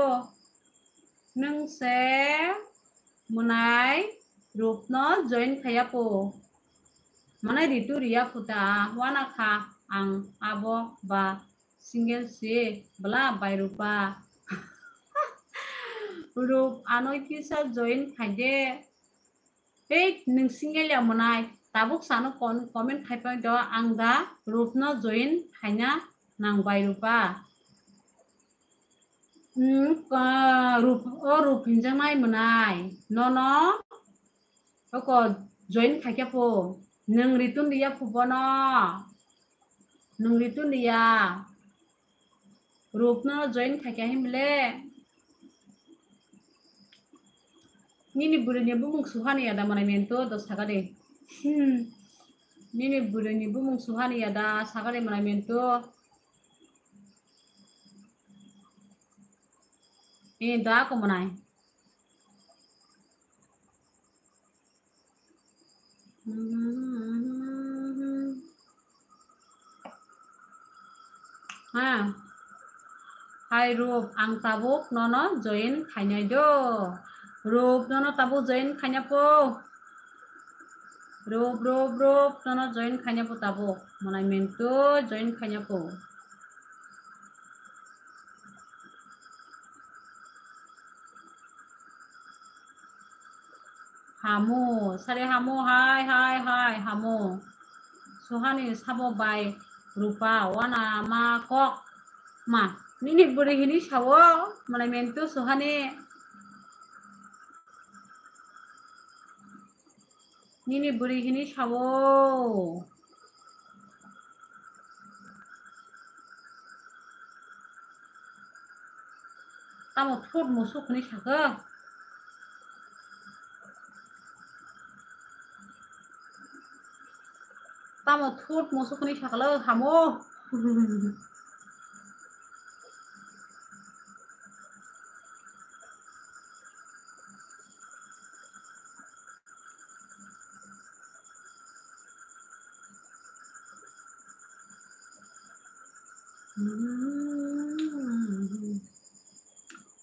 Nwng se mwnai rupno join khaiya pho. Mane return riya pho ta, wana kha ang abo ba single si bwla bai rupa. Rup ano kisa join khaide. Hei, nwng single ya mwnai, tabuk sano kon-, comment khai phai do, ang da Rupno join khaina nang bai rupa. Hmm, ka-, Rup, o Rup hinjaknai mwnai, nono oko join khaikhe pho, nwng return riya pho bono, nwng return riya. Rupno join khaikha himle. Nini bwrwini bumung suhani ya da mwnai mentu do saka de. Hmm. Nini bwrwini bumung suhani ya da saka de mwnai mentu. Ni da ko mwnai. Ha. Hai Rup, ang tabuk nono join khainai do. Rup, nono tabuk join khaina pho. Rup, Rup, Rup, nono join khaina pho tabuk. Mwnai mentu join khaina pho. Hamu, sari hamu, hai, hai, hai, hamu. Suhani sabo bai Rupa, wana ma kok. Ma, nini bwrwi hini sawo, mwnai mentu Suhani. Nini bwrwi hini sawo. Tamo thut musuk hwnwi sakha. Tamo thut musuk ni sakalo hamo.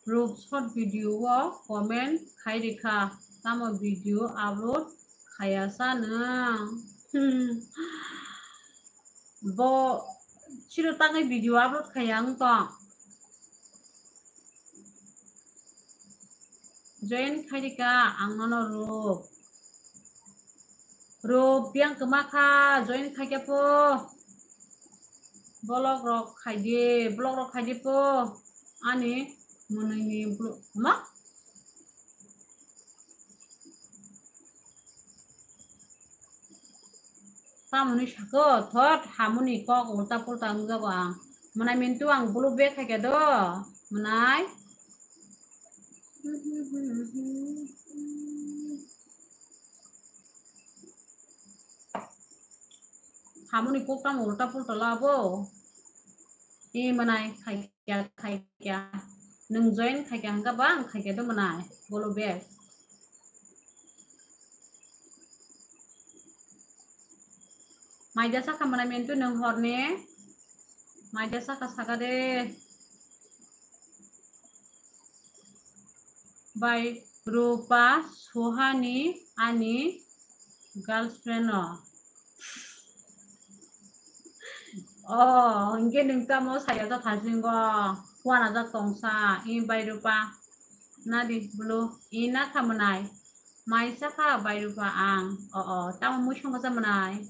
Rup short video o comment khai rikha, tamo video upload khaya sa nwng? Bo chiro tangwi video upload khaya wng tong? Join khai rikha ang nono Rup. Rup, biyang kwma kha, join khai khe pho. Vlog rok khai di, vlog rok khai di pho. Ani mwnwi ni vlog ma? Tamoni sako thot hamoni kok ulta pulta wngjago ang. Mwnai mintu ang blue bag khaikha do. Mwnai. Hamoni kok tamo ulta pulta labo. E mwnai khai. Kya khai kya. Nwng join khai kya hwnkha ba ang khai kya do mwnai. Bolo bag. Maida saka mwnai mintu nwng horni. Maida saka saka de. Bai Rupa Suhani ani girlfriend no. Oh, hingke nwng tamo saya ta thasingo kuana jak tongsa, i bai Rupa. Nadi bulu, i na kha mwnai. Mai sa kha bai Rupa ang. Oh, oh, tamo mui songkha sa mwnai.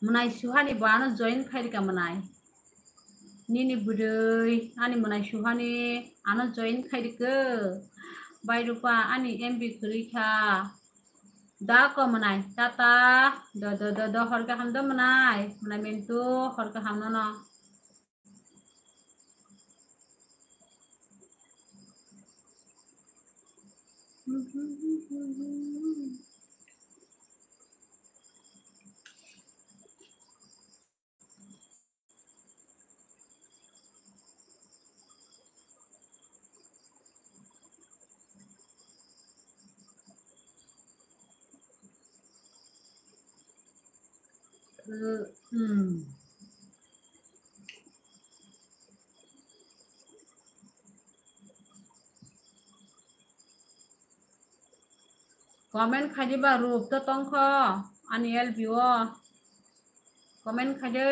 Mwnai Suhani bo ano join khai rika mwnai. Nini bwrwi ani mwnai Suhani ano join khai rikha. Bai Rupa ani M B kwrwi kha. Da ko mwnai tata do do do do hor kaham do mwnai. Mwnai mintu hor kaham nono. Hmm. Comment khai di ba Rup to tongkho ani L B o. Comment khai di.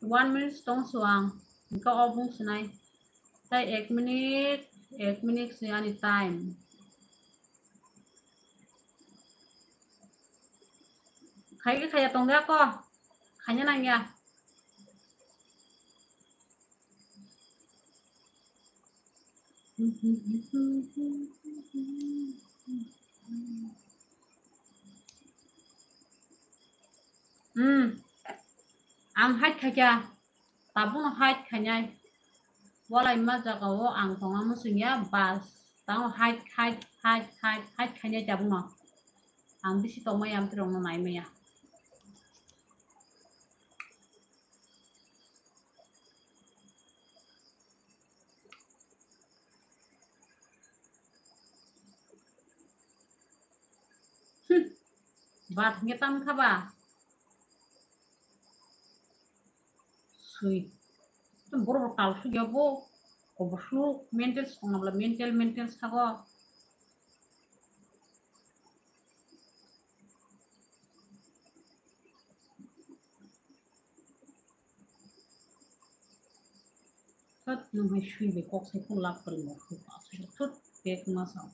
One minute tong suang. Engka obung sinai. Tai ek minute, ek minute si ani time. Khai ke khaya tong da ko. Khanya nang ya. Hmm. Ang hai khaja. Tabukno hide khainai. Walai ma jaga o ang tongna muchungya bas. Tamo hide, hide, hide, hide, hide khainai tabukno. Ang bisi tongmaya, amtwrwngno naimaya. Hmm. Bat hingke tam kha ba? Sui. Borok rok tal sui ya bo. Kobo suk mental song nabla mental, mental sago. Thot, nwng hai sui bai kok sai phano lab kwrwi mo, thot, thot, bek ma sa.